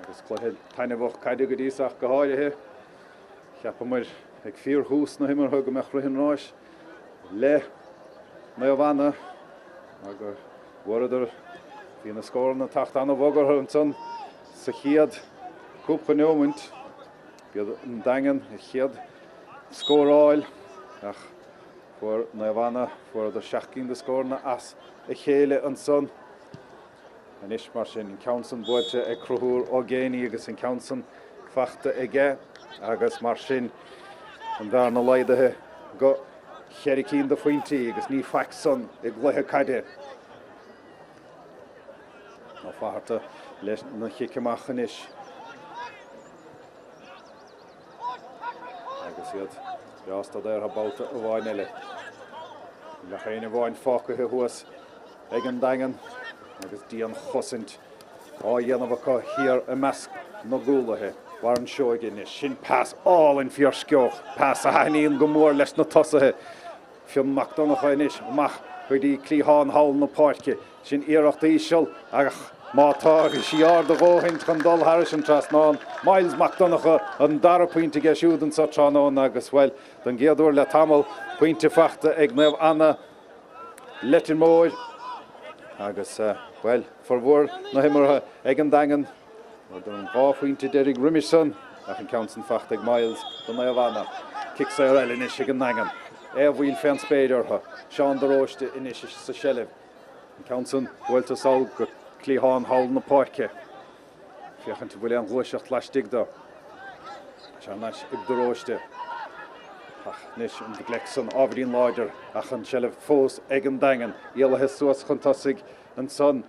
Agus cluiche taitneamhach caide go dtí so ach go háirithe. Cheapamar ag fíorthús na himeartha go mbeadh rith an ráis le Naomh Anna mar go bhfuaireadar, bhí na scóranna ag teacht an-bhog orthu ansan sa chéad cúpla neomaint. B'iad an Daingean a chéad scóráil ach fuair Naomh Anna, fuaireadar 7 gcinn de scóranna as a chéile ansan. Anois, mar sin, an ceann san buailte ag Conchúr Ó Géibheannaigh agus an ceann san fachta aige agus mar sin an bhearna laghdaithe go cheithre cinn de phointí agus ní faic san i gcluiche caide. Ó Fatharta lena chic amach anois. Agus iad breá staideartha babhta amháin eile. Níl ach éinne amháin fágtha thuas ag an Daingean agus dianchosaint á dhéanamh acu thiar i measc na gcúlaithe. Warren Seoige anois. Sin pas álainn fíorsceoch, pas a thaitníonn go mór leis na tosaithe. Fionn Mac Donncha anois amach go dtí cliathán thall na páirce. Sin iarracht íseal ach má tá, bhí sí ard a dhóthain chun dul thairis an trasnán. Myles Mac Donncha an dara pointe aige siúd anso tráthnóna agus, bhuel, don gcéad uair le tamall, pointe fachta ag Naomh Anna Leitir Móir agus, bhuel, formhór na himeartha ag an Daingean. Fuaireadar an 2 phointe deiridh roimis san ach an ceann san fachta ag Myles do Naomh Anna. Cic saor eile anois ag an nDaingean. É a bhaol fén spéir orthu. Seán de Róiste anois sa seilbh. An ceann san buailte sall go cliathán thall na páirce. Féachaint an bhfuil aon ghluaiseacht laistigh de. Tá sé thar n-ais ag de Róiste. Ach anois an ghleic san ábhairín láidir ach an tseilbh fós ag an Daingean. Éalaithe suas chun tosaigh ansan.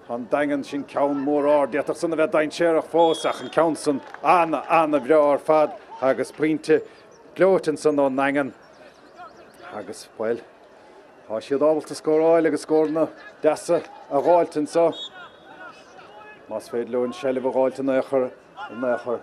Tá an Daingean sin ceann mór ard, d'fhéadfadh san a bheith dainséarach fós ach an ceann san ana-ana-bhreá ar fad agus pointe gleoite ansan ón nDaingean agus, bhuel, tá siad ábalta scóráil agus scóranna deasa a dh'fháilt anso más féidir leo an seilbh a dh'fháilt in aon chor, in aon chor.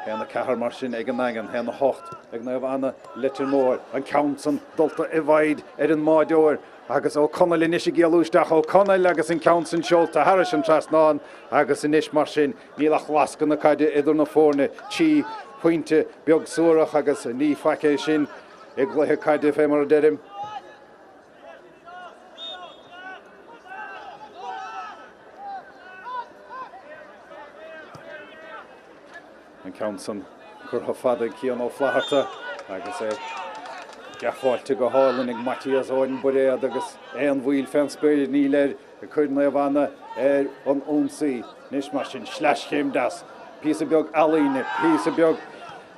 1, 4 mar sin ag an nDaingean, 1, 8 ag Naomh Anna Leitir Móir. An ceann san dulta i bhfaid ar an mbáideoir agus Ó Conaill anois ag éalú isteach. Ó Conaill agus an ceann san seolta thairis an trasnán agus anois mar sin níl ach lascadh na caide idir na foirne. 3 phointe beag suarach agus ní faic é sin i gcluiche caide fé mar a deirim. An ceann san curtha fada ag Cian Ó Flatharta agus é geafáilte go hálainn ag Maitias Eoin Bairéad agus aon mhoill fén spéir níl air ag cur Naomh Anna ar an ionsaí. Anois mar sin, sleaschéim deas, píosa beag ealaíne, píosa beag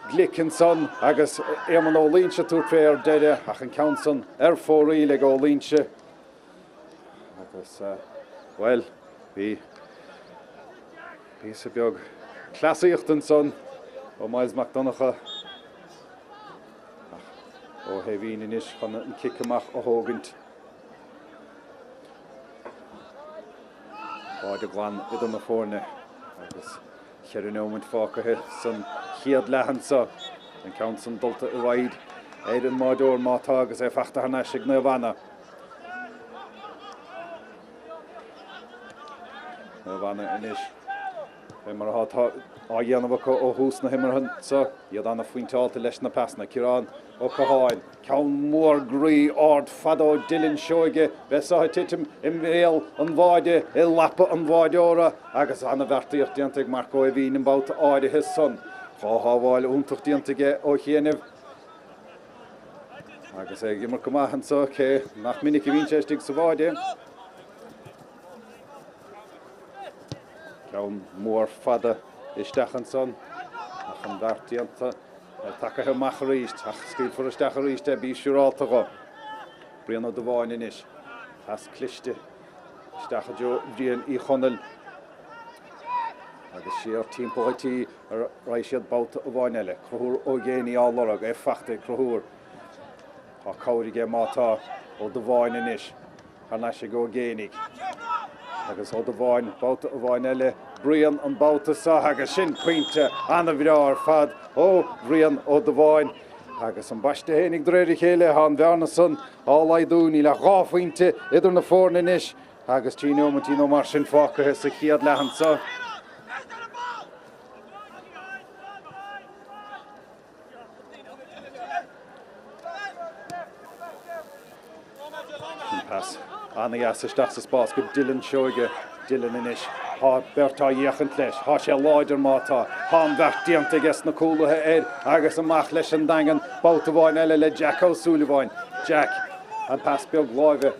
glic ansan agus Éamonn Ó Loingsigh ag tabhairt fé ar deireadh ach an ceann san ar fóraoil ag Ó Loingsigh agus, bhuel, bhí píosa beag cleasaíochta ansan ó Myles Mac Donncha ach Ó hEimhín anois chun an cic amach a thógaint. Báide glan idir na foirne agus Cheithre neomaint fágtha san chéad leath anso. An ceann san dulta i bhfaid ar an mbáideoir má tá agus é fachta thar n-ais ag Naomh Anna. Naomh Anna anois. Fé mar atá á dhéanamh acu ó thús na himeartha anso, iad ana-phointeálta leis na pasanna. Ciarán Ó Catháin. Ceann mór groí ard fada ó Dylan Seoige, bheith seo ag titim i mbéal an bháide, i lapa an bháideora agus ana-bheartaíocht déanta ag Marc Ó hEimhín an babhta áirithe san. Dhá shábháil iontach déanta aige ó chianaibh agus é ag imirt go maith anso cé nach minic a bhíonn sé istigh sa bháide. Ceann mór fada isteach ansan ach an bheart déanta. Tacaithe amach arís, ach scaoilfear isteach arís é, bí siúrálta dho. Brian Ó Dubháin anois. Pas cliste isteach i dtreo Bhriain Uí Chonaill. Agus siar timpeall an tí a raghaidh siad babhta amháin eile. Conchúr Ó Géibheannaigh á lorg, é fachta ag Conchúr. Tá cabhair aige má tá Ó Dubháin anois. Thar n-ais ag Ó Géibheannaigh. Agus Ó Dubháin babhta amháin eile. Brian an babhta seo agus sin pointe ana-bhreá ar fad ó Bhrian Ó Dubháin. Agus ambaiste fhéinig de réir a chéile, tá an bhearna san á laghdú. Níl ach dhá phointe idir na foirne anois agus 3 neomaintí nó mar sin fágtha sa chéad leath anso. Sin pas ana-dheas isteach sa spás go Dylan Seoige. Dylan anois. Tá beirt á fhéachaint leis. Tá sé láidir má tá. Tá an bheart déanta aige sna cúlaithe air agus amach leis an Daingean. Babhta amháin eile le Jack Ó Súilleabháin. Jack. An pas beag láimhe.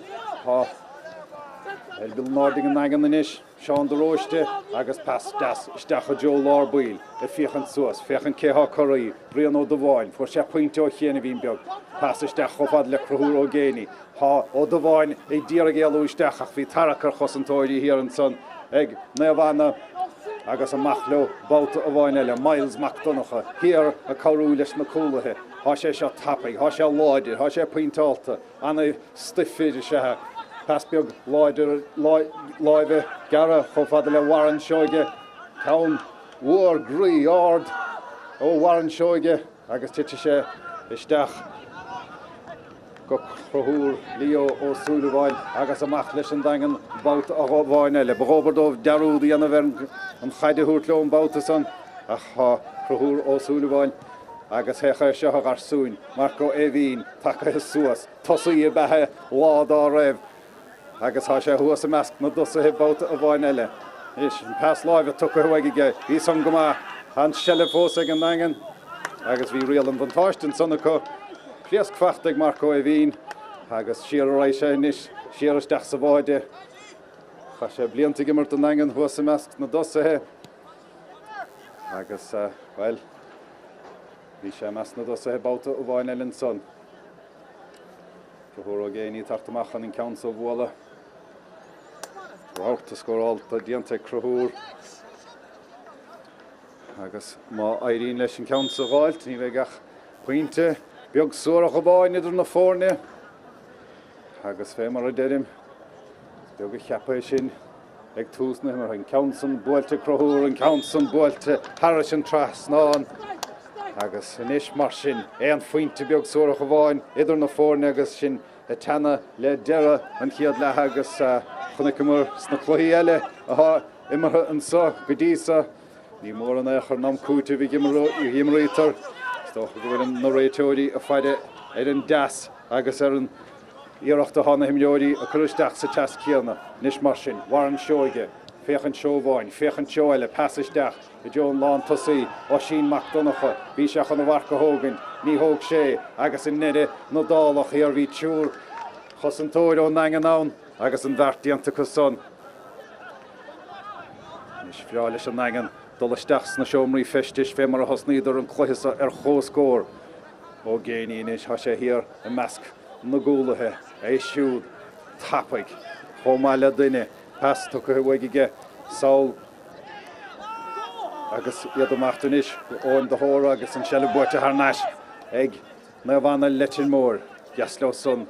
Tá eireaball in airde ag an nDaingean anois. Seán de Róiste agus pas deas isteach i dtreo lár baill, ag féachaint suas, féachaint cé thá corraí, Brian Ó Dubháin, fuair sé pointe ó chianaibhín beag, pas isteach chomh fada le Conchúr Ó Géibheannaigh, thá Ó Dubháin ag d'iarraidh éalú isteach ach bhí tarrac ar chosantóirí thiar ansan ag Naomh Anna agus amach leo babhta amháin eile, Myles Mac Donncha thiar ag cabhrú leis na cúlaithe, thá sé seo tapaidh, thá sé láidir, thá sé pointeálta. Ana-stuif fir is ea é. Pas beag láidir láimhe gearra chomh fada le Warren Seoige. Ceann mhór groí ard ó Warren Seoige agus titfidh sé isteach go Conchúr Leo Ó Súilleabháin agus amach leis an Daingean babhta amháin eile. Ba dhóbair dóibh dearúd a dhéanamh ar an chaid a thabhairt leo an babhta san ach tá Conchúr Ó Súilleabháin agus féach air seo a gharsúin, Marc Ó Eimhín, Tacaithe suas, tosaí ab ea é lá dá raibh agus tá sé thuas i measc na dtosaithe babhta amháin eile. Anois, an pas láimhe tugtha uaidh aige, bhí san go maith. Tá an tseilbh fós ag an nDaingean agus bhí riail an bhuntáiste ansan acu. Pléasc fachta ag Marc Ó Eimhín agus siar a raghaidh sé anois, siar isteach sa bháide. Chaith sé blianta ag imirt don nDaingean thuas i measc na dtosaithe agus, bhuel, Bhí sé i measc na dtosaithe babhta amháin eile ansan. Conchúr Ó Géibheannaigh ag teacht amach chun an ceann so a bhualadh. Rabharta scórálta déanta ag Conchúr. Agus má éiríonn leis an ceann so a dh'fháilt, ní bheidh ach pointe beag suarach amháin idir na foirne. Agus fé mar a deirim, is beag a cheapfadh é sin. ag tús na himeartha. An ceann san buailte Conchúr, an ceann san buailte thairis an trasnán. Agus anois mar sin, aon phointe beag suarach amháin idir na foirne agus sinn ag teannadh le deireadh an chéad leatha agus chonaiceamar sna cluichí eile atá imeartha anseo go dtí so, ní mór in aon chor an am cúitimh a dh'imrítear. Is dócha go bhfuil na réiteoirí ag faire ar an dteas agus ar an iarracht atá na himreoirí ag cur isteach sa teas céanna. Anois mar sin, Warren Seoige, féachaint seó amháin, féachaint seó eile, pas isteach i dtreo an lántosaí, Oisín Mac Donncha, bhí sé chun a mharc a thógaint, ní thóg sé agus i ndeireadh na dála thiar bhí triúr chosantóir ón nDaingean ann agus an bheart déanta acu san. Anois bhreá leis an nDaingean dul isteach sna seomraí feistis fé mar a thosnaíodar an cluiche so ar chomhscór. Ó Geaney anois, tá sé thiar i measc na gcúlaithe, é siúd tapaidh chomh maith le duine, pas tugtha uaidh aige sall agus iad ag imeacht anois Eoin de hÓra agus an seilbh buaite thar n-ais ag Naomh Anna Leitir Móir. Deas leo san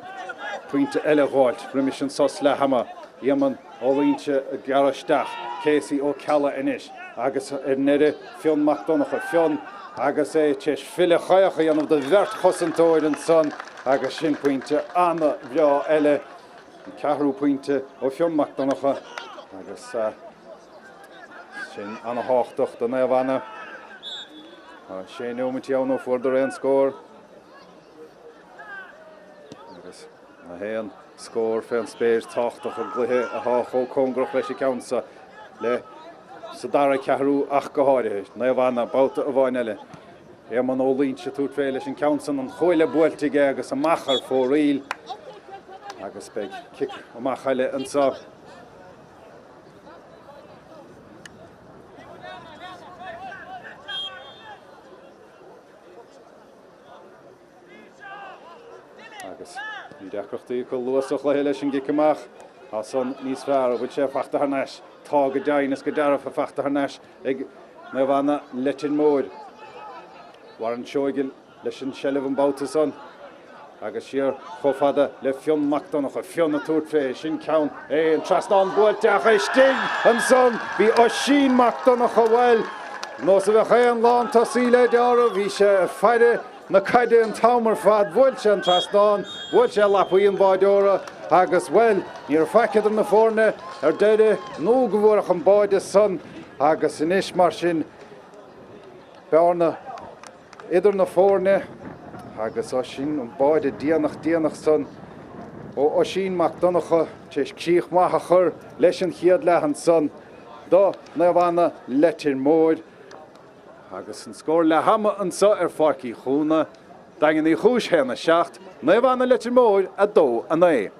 pointe eile a dh'fháilt roimis an sos leath ama. Éamonn Ó Loingsigh ag gearradh isteach. Casey Ó Ceallaigh anois agus ar ndeireadh Fionn Mac Donncha. Fionn agus é tar éis filleadh caoch a dhéanamh do bheirt chosantóir ansan agus sin pointe ana-bhreá eile. An ceathrú pointe ó Fionn Mac Donncha agus sin ana-thábhachtach do Naomh Anna. Tá sé neomaintí ann ó fuaireadar aon scór. Agus na haon scór fén spéir tábhachtach i gcluiche athá chomh cóngarach leis an gceann seo le sa dara ceathrú ach go háirithe. Naomh Anna, babhta amháin eile. Éamonn Ó Loingsigh ag tabhairt fé leis an gceann san, an chuaille buailte aige agus amach ar fóraoil agus beidh cic amach eile anseo. Agus bhí deacrachtaí acu luath sa chluiche leis an gcic amach. Tá san níos fearr. An bhfuil sé fachta thar n-ais? Tá go deimhin is go dearfa fachta thar n-ais ag Naomh Anna Leitir Móir. Warren Seoige leis an seilbh an babhta san agus siar chomh fada le Fionn Mac Donncha. Fionn ag tabhairt fé. Sin ceann é an trasnán buailte ach istigh ansan bhí Oisín Mac Donncha bhuel, nós a bheadh aon lántosaí le deáramh, bhí sé ag faire na caide an t-am ar fad. Bhuail sé an trasnán, bhuail sé lapaí an bháideora agus, bhuel, ní raibh faic idir na foirne ar deireadh nó go bhfuair ach an báide san agus anois mar sin bearna idir na foirne agus Oisín, an báide déanach déanach san ó Oisín Mac Donncha tar éis críoch maith a chur leis an chéad leath ansan do Naomh Anna Leitir Móir. Agus an scór leath ama anseo ar Pháirc Uí Chuana, Daingean Uí Chúis 1, 7, Naomh Anna Leitir Móir 2, 9.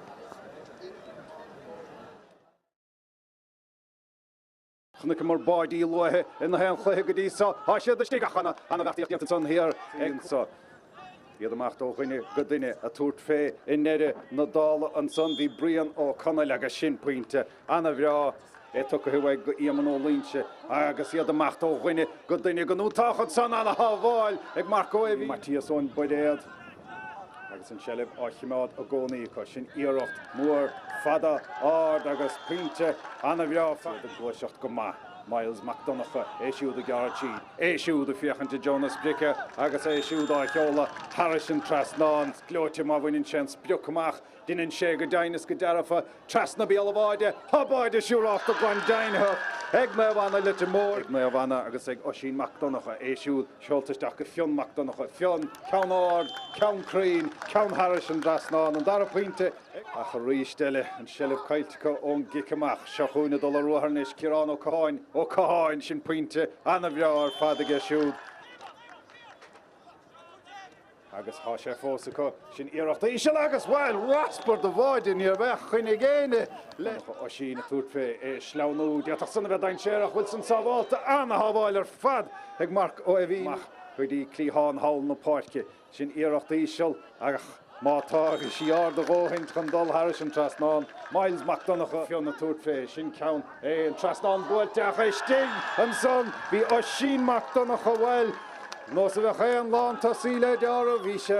Chonaiceamar báidí luaithe i ngach aon chluiche go dtí seo. Tá siad istigh ach ana-bheartaíocht déanta ansan thiar ag anseo. Iad ag imeacht ó dhuine go duine ag tabhairt fé i ndeireadh na dála ansan bhí Brian Ó Conaill agus sin pointe ana-bhreá é tugtha uaidh go Éamonn Ó Loingsigh agus iad ag imeacht ó dhuine go duine go n-iontach ansan ana-shábháil ag Marc Ó Eimhín. Maitias Ón Bairéad agus an tseilbh á chimeád i gcónaí acu. Sin iarracht mhór fada ard agus pointe ana-bhreá. Iad ag gluaiseacht go maith. Myles Mac Donncha, é siúd ag gearradh tríd, é siúd ag féachaint i dtreo na sprice agus é siúd á sheoladh thairis an trasnán. Gleoite má bhaineann sé an sprioc amach. Deineann sé go deimhin is go dearfa trasna béal an bháide. Tá báide siúrálta glan deimhnitheach ag Naomh Anna Leitir Móir. Ag Naomh Anna agus ag Oisín Mac Donncha, é siúd seolta isteach go Fionn Mac Donncha. Fionn, ceann ard, ceann cruinn, ceann thairis an dtrasnán. An dara pointe ag. Ach arís eile, an seilbh caillte acu ón gcic amach. Seo chugainn ag dul ar ruathar anois, Ciarán Ó Catháin. Ó Catháin, sin pointe ana-bhreá ar fad aige siúd. Agus tá sé fós acu. Sin iarracht íseal agus, bhuel, raspar de bháide, ní raibh aon choinne ag éinne le Oisín ag tabhairt fé, é ag sleamhnú. D'fhéadfadh san a bheith dainséarach, bhfuil san sábhálta? Ana-shábháil ar fad ag Marc Ó Eimhín. Amach go dtí cliathán thall na páirce. Sin iarracht íseal ach má tá, bhí sí ard a dhóthain chun dul thairis an trasnán. Myles Mac Donncha, Fionn ag tabhairt fé, sin ceann é, an trasnán buailte ach istigh ansan bhí Oisín Mac Donncha, bhuel, nós a bheadh aon lántosaí le deáramh, bhí sé.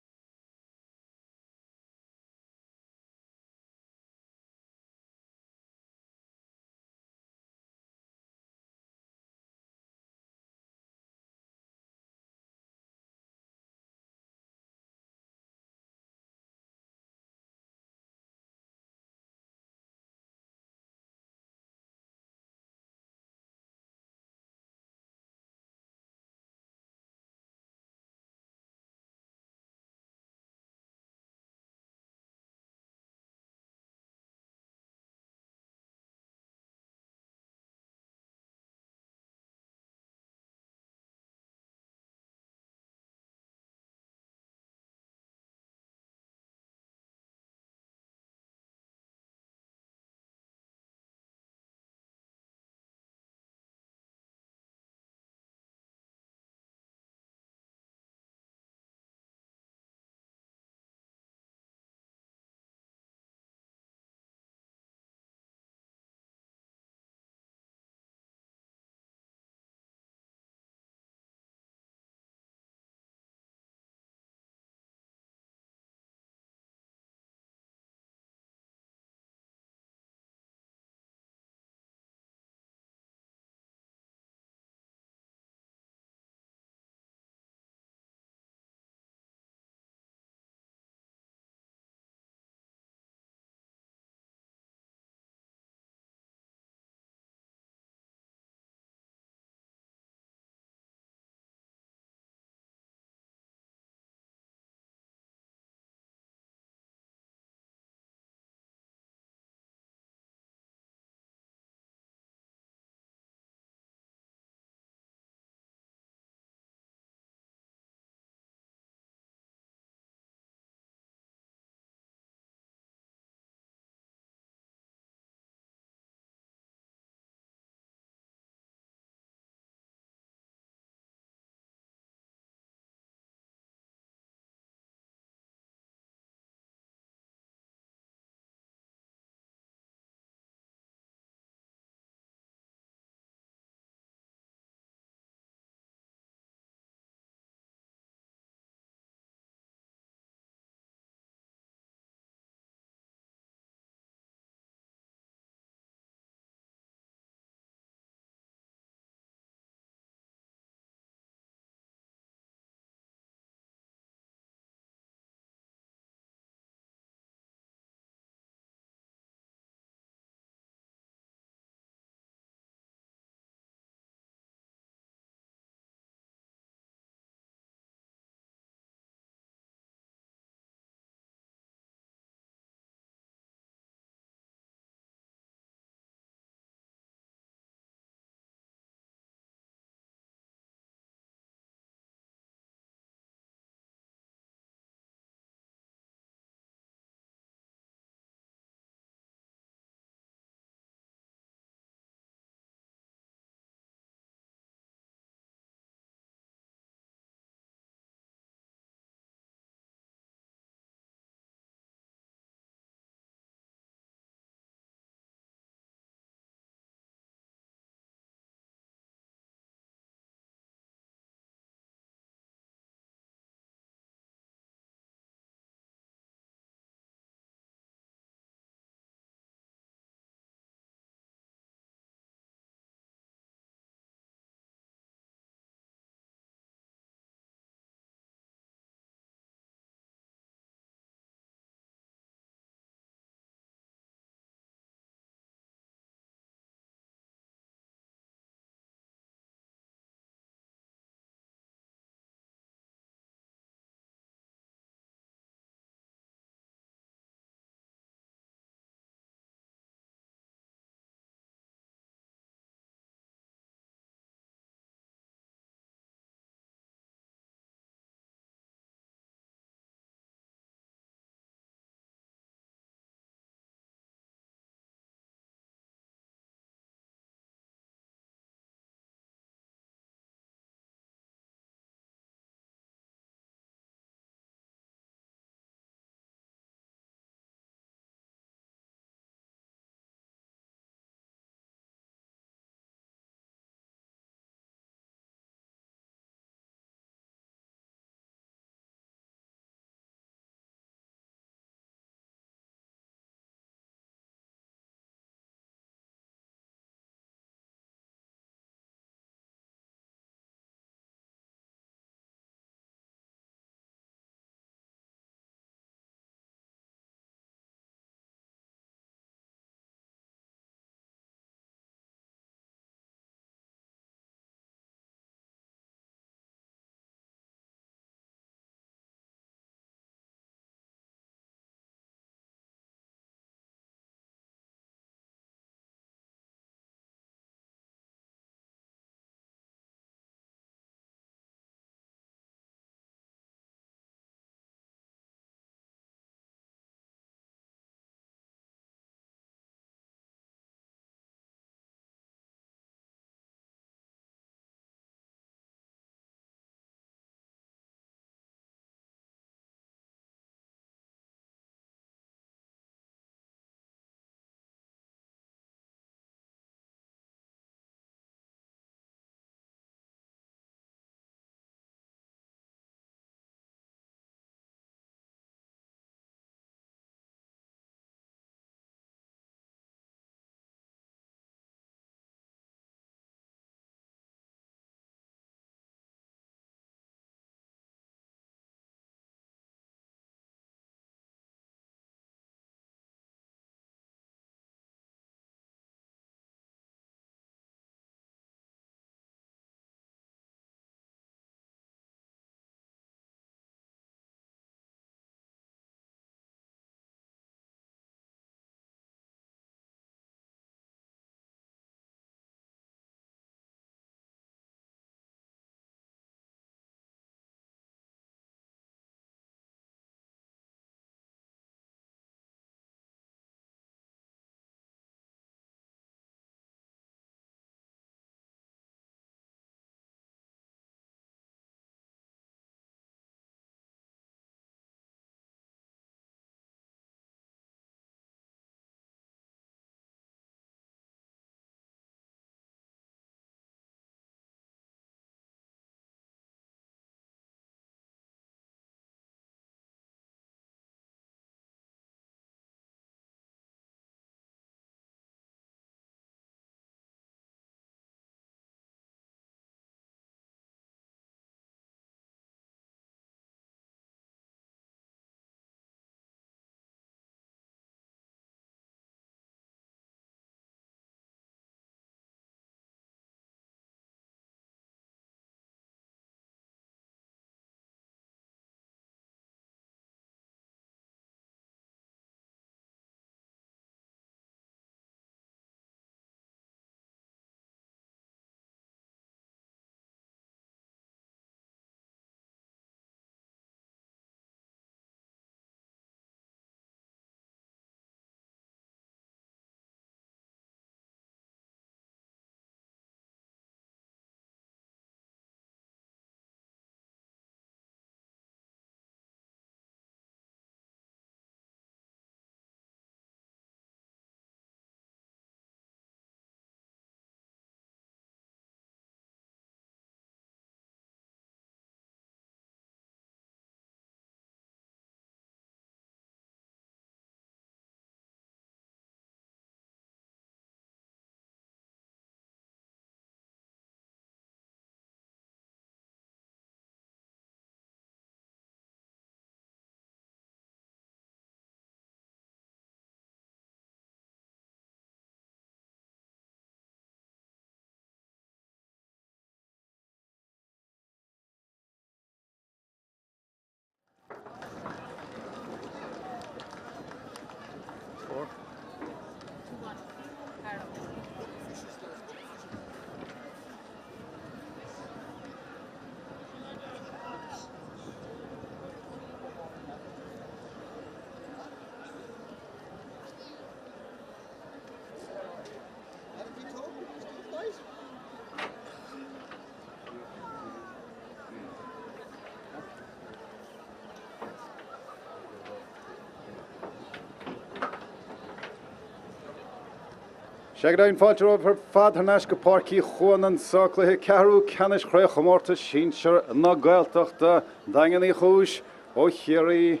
Sea go deimhin, fáilte romhaibh ar fad thar n-ais go Páirc Uí Chuan anseo, cluiche ceathrú ceannais Chraobhchomórtas Sinsear na Gaeltachta, Daingean Uí Chúis ó Chiarraí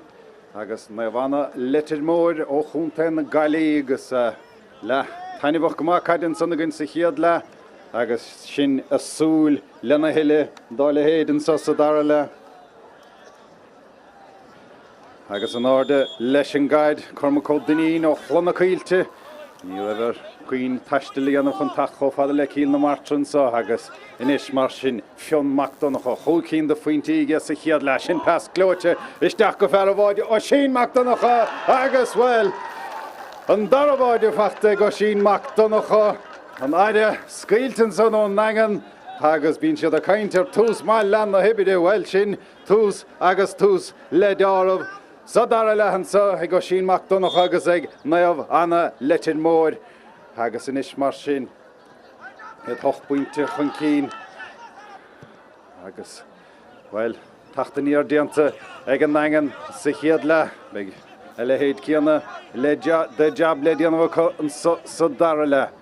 agus Naomh Anna Leitir Móir ó Chontae na Gaillimhe agus leath taitneamhach go maith caide ansan againn sa chéad leath agus sinn ag súil lena thuilleadh dá leithéid anseo sa dara leath. Agus in airde leis an gcaid, Cormac Ó Duinnín ó Chloich na Coillte. Ní raibh ar puinn taistil a dhéanamh chun teacht chomh fada le Cill na Martra anseo agus anois mar sin Fionn Mac Donncha, chúig cinn de phointí aige sa chéad leath. Sin pas gleoite isteach go fear an bháide, Oisín Mac Donncha agus, bhuel, an dara báide faighte ag Oisín Mac Donncha. An aire scaoilte ansan ón nDaingean agus bíonn siad ag caint ar tús maith leath na hoibre, bhuel, sin Tús agus tús le deáramh sa dara leath anseo ag Oisín Mac Donncha agus ag Naomh Anna Leitir Móir agus anois mar sin iad hocht bpointe chun cinn agus, bhuel, teacht aniar déanta ag an nDaingean sa chéad leath. Beidh a leithéid céanna de jab le déanamh acu anseo sa dara leath.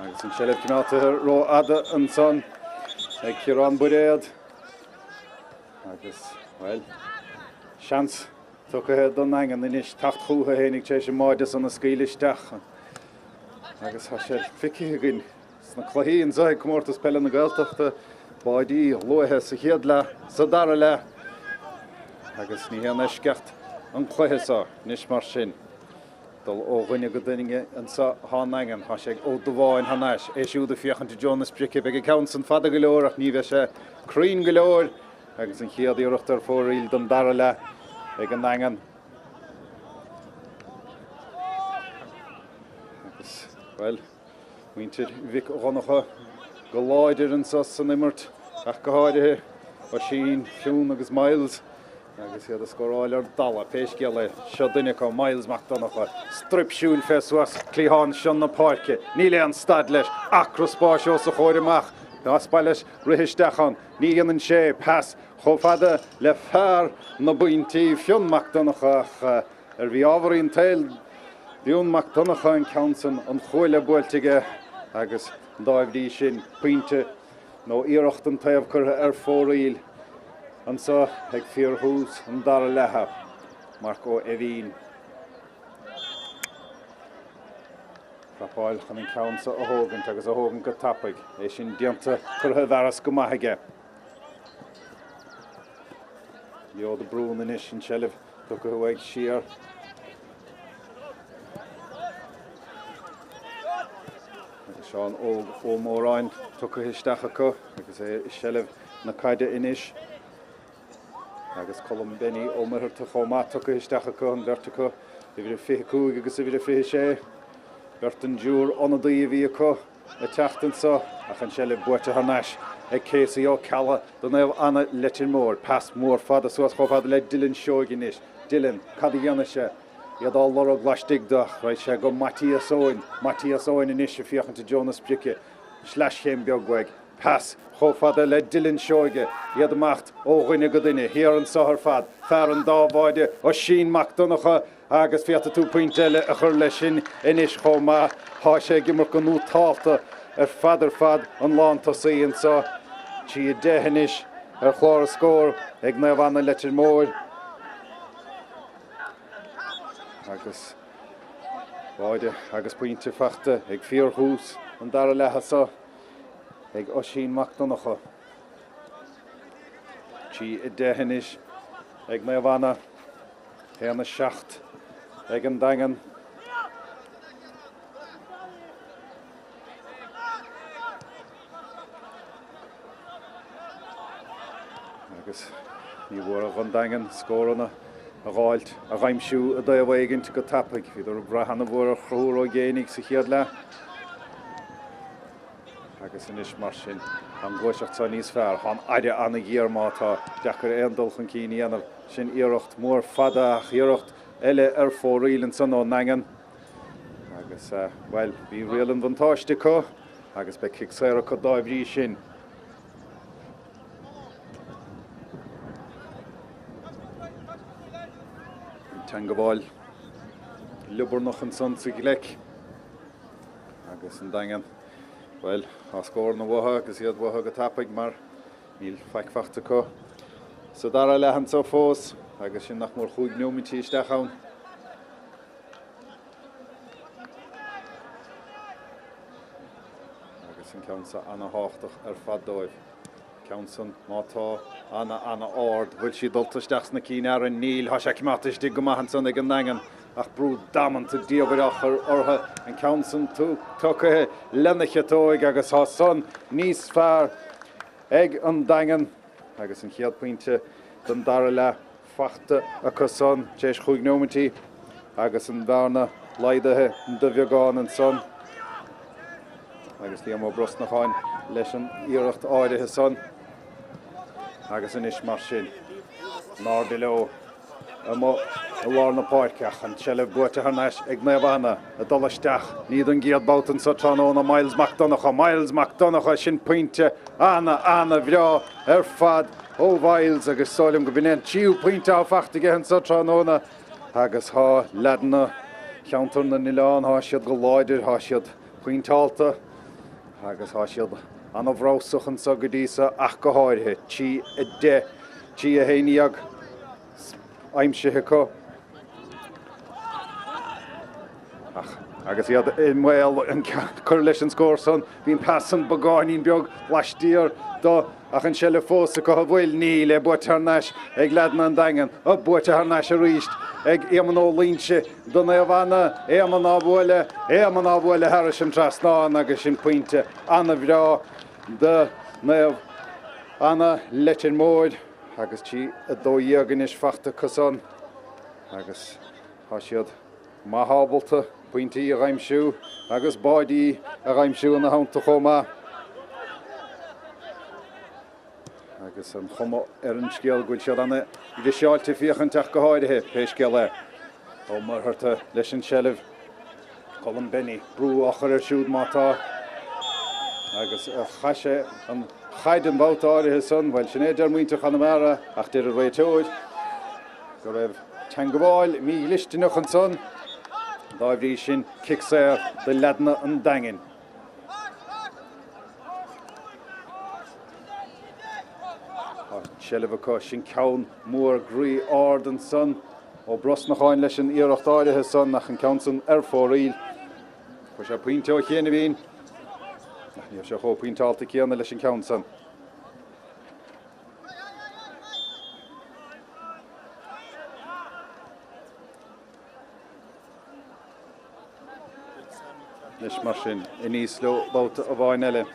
Agus an tseilbh coimeádta rófhada ansan ag Ciarán Bairéad. Agus, bhuel, seans tugtha don nDaingean anois teacht chucu fhéinig tar éis an mbáide san a scaoileadh isteach. Agus tá sé feicthe againn Sna cluichí anseo ag Comórtas Peile na Gaeltachta, báidí luaithe sa chéad leath, sa dara leath agus ní haon eisceacht an cluiche seo. Anois mar sin, dul ó dhuine go duine anseo atá an Daingean. Tá sé ag Ó Dubháin thar n-ais, é siúd ag féachaint i dtreo na sprice. Beidh an ceann san fada go leor ach ní bheidh sé cruinn go leor agus an chéad iarracht ar fóraoil don dara leath ag an nDaingean. Agus, bhuel, Muintir Mhic Dhonncha go láidir anseo san imirt ach go háirithe Oisín, Fionn agus Myles agus iad ag scóráil ar dalladh. Pé scéal é, seo duine acu, Myles Mac Donncha, straip siúil fé suas cliathán seo na páirce. Níl aon stad leis, acra spáis os a chomhair amach. Más maith leis rith isteach ann, ní dhéanann sé pas chomh fada le fear na bpointí, Fionn Mac Donncha, ach Ar mhí-ámharaí an tsaoil d'Fhionn Mac Donncha an ceann san, an chuaille buailte aige agus dá bhrí sin pointe nó iarracht an taobh curtha ar fóraoil anso ag fíorthús an dara leatha. Marc Ó Eimhín. Prapáil chun an ceann so a thógaint agus a thógaint go tapaidh. É sin déanta, curtha i bhfearas go maith aige. Leo de Brún anois an tseilbh. Tugtha uaidh siar. Agus Seán Óg Ó Móráin tugtha isteach acu agus é i seilbh na caide anois. Agus Colm Benny Ó Muircheartaigh chomh maith tugtha isteach acu, an bheirt acu, uimhir a 25 agus uimhir a 26. Beirt den dtriúr ionadaí a bhí acu. ag teacht anso ach an tseilbh buaite thar n-ais ag Casey Ó Ceallaigh do Naomh Anna Leitir Móir. Pas mór fada suas chomh fada le Dylan Seoige anois. Dylan, cad a dhéanfaidh sé? Iad á lorg laistigh de ach raghaidh sé go Maitias Eoin. Maitias Eoin anois ag féachaint i dtreo na sprice. Sleaschéim beag uaidh. Pas chomh fada le Dylan Seoige. Iad ag imeacht ó dhuine go duine. Thiar anso ar fad. Fear an dá bháide, Oisín Mac Donncha. Agus féadfaidh tú pointe eile a chur leis sin anois chomh maith. Tá sé ag imirt go nótálta ar fad ar fad an lántosaí anseo. 3-10 anois ar chlár an scóir ag Naomh Anna Leitir Móir. Agus báide agus pointe faighte ag fíorthús an dara leatha seo ag Oisín Mac Donncha. 3-10 anois ag Naomh Anna. 1, 7 ag an Daingean. Agus ní mhór don Daingean scóranna a dh'fháilt, a dh'aimsiú i dtaobh éigint go tapaidh. Bhíodar ag brath ana-mhór ar Chonchúr Ó Géibheannaigh sa chéad leath. Agus anois mar sin, tá an ghluaiseacht seo níos fearr. Tá an aire ana-ghéar má tá deacair aon dul chun cinn a dhéanamh. Sin iarracht mhór fada ach iarracht eile ar fóraoil ansan ón nDaingean. Agus, bhuel, bhí riail an bhuntáiste acu agus beidh cic saor acu dá bhrí sin. An Teangabháil liobarnach ansan sa ghleic agus an Daingean, bhuel, tá scóranna uathu agus iad uathu go tapaidh mar níl faic fachta acu sa dara leath anso fós agus sin nach mór chúig neomaintí isteach ann. Agus an ceann seo ana-thábhachtach ar fad dóibh. Ceann san, má tá, ana, ana-ard. Bhfuil sí dulta isteach sna cinn fhearainn? Níl. Tá sé coimeádta istigh go maith ansan ag an nDaingean ach brú damanta diamhair á chur orthu. An ceann san tugtha lena chiotóig agus tá san níos fearr ag an Daingean agus an chéad pointe den dara leath fachta acu san tar éis chúig neomaintí agus an bhearna laghdaithe de bheagán ansan agus Liam Ó Brosnacháin leis an iarracht áirithe san agus anois mar sin in airde leo amuigh i lár na páirce ach an tseilbh buaite thar n-ais ag Naomh Anna ag dul isteach ní don gcéad babhta anso tráthnóna Myles Mac Donncha Myles Mac Donncha sin pointe ana ana bhreá ar fad ó Mhyles agus is dóigh liom go b'in é an tríú pointe atá fachta aige anso tráthnóna agus thá leaideanna Cheantar na nOileán, thá siad go láidir, thá siad pointeálta agus thá siad ana-bhreabhsach anso go dtí so ach go háirithe. 3, 10, 3, 11 aimsithe acu. Ach agus iad i mbaol an cur leis an scór san, bhí an pas san beagáinín beag laistiar do ach an seilbh fós acu an bhfuil? Níl, é buaite thar n-ais ag leaideanna an Daingean, ó buaite thar n-ais arís ag Éamonn Ó Loingsigh do Naomh Anna, Éamonn á bhualadh, Éamonn á bhualadh thairis an trasnán agus sin pointe ana-bhreá do Naomh Anna Leitir Móir agus 3, 12 anois fachta acu san agus tá siad maith ábalta pointí a dh'aimsiú agus báidí a dh'aimsiú ina theannta chomh maith. Agus an chuma ar an scéal go bhfuil siad ana-dhriseáilte féachaint ach go háirithe, pé scéal é. Ó Muircheartaigh leis an tseilbh. Colm Benny, brú á chur air siúd má tá. Agus chaith sé an chaid an babhta áirithe san, bhuel sin é a deir muintir Chonamara ach deir an réiteoir go raibh teangabháil mídhlisteanach ansan. Dá bhrí sin, cic saor do leaideanna an Daingin. Tá seilbh acu, sin ceann mór groí ard ansan. Ó Brosnacháin leis an iarracht áirithe san ach an ceann san ar fóraoil. Fuair sé pointe ó chianaibhín ach ní raibh sé chomh pointeálta céanna leis an ceann san. Anois mar sin, aníos leo babhta amháin eile.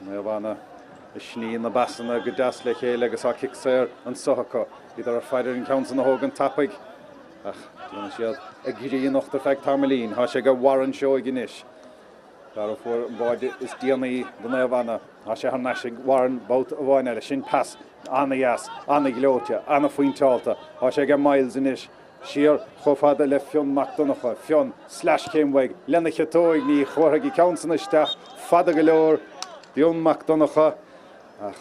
Naomh Anna ag sní na bpasanna go deas le chéile agus tá cic saor anso acu. Bhíodar ag faire ar an ceann san a thógaint tapaidh ach déanann siad a gcríonnacht ar feadh tamaillín. Tá sé ag Warren Seoighe anois. Fear a fuair an báide is déanaí do Naomh Anna. Tá sé thar n-ais ag Warren babhta amháin eile. Sin pas ana-dheas, ana-ghleoite, ana-phointeálta. Tá sé aige Myles anois. Siar chomh fada le Fionn Mac Donncha. Fionn, sleaschéim uaidh, lena chiotóig, ní chuirfidh an ceann san isteach fada go leor d'Fhionn Mac Donncha. Ach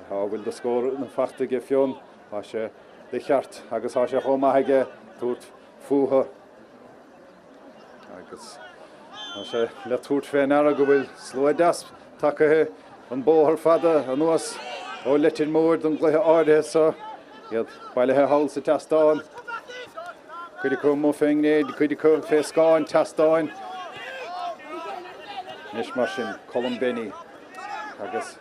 tá a bhfuil de scóranna fachta aige Fionn, tá sé de cheart agus tá sé chomh maith aige tabhairt fúthu. Agus tá sé le tabhairt fé ndeara go bhfuil slua deas tagaithe an bóthar fada anuas ó Leitir Móir don gcluiche áirithe so. Iad bailithe thall sa tseastán. Cuid acu amuigh fén ngréin, cuid acu fé scáth an tseastáin. Anois mar sin, Colm Benny agus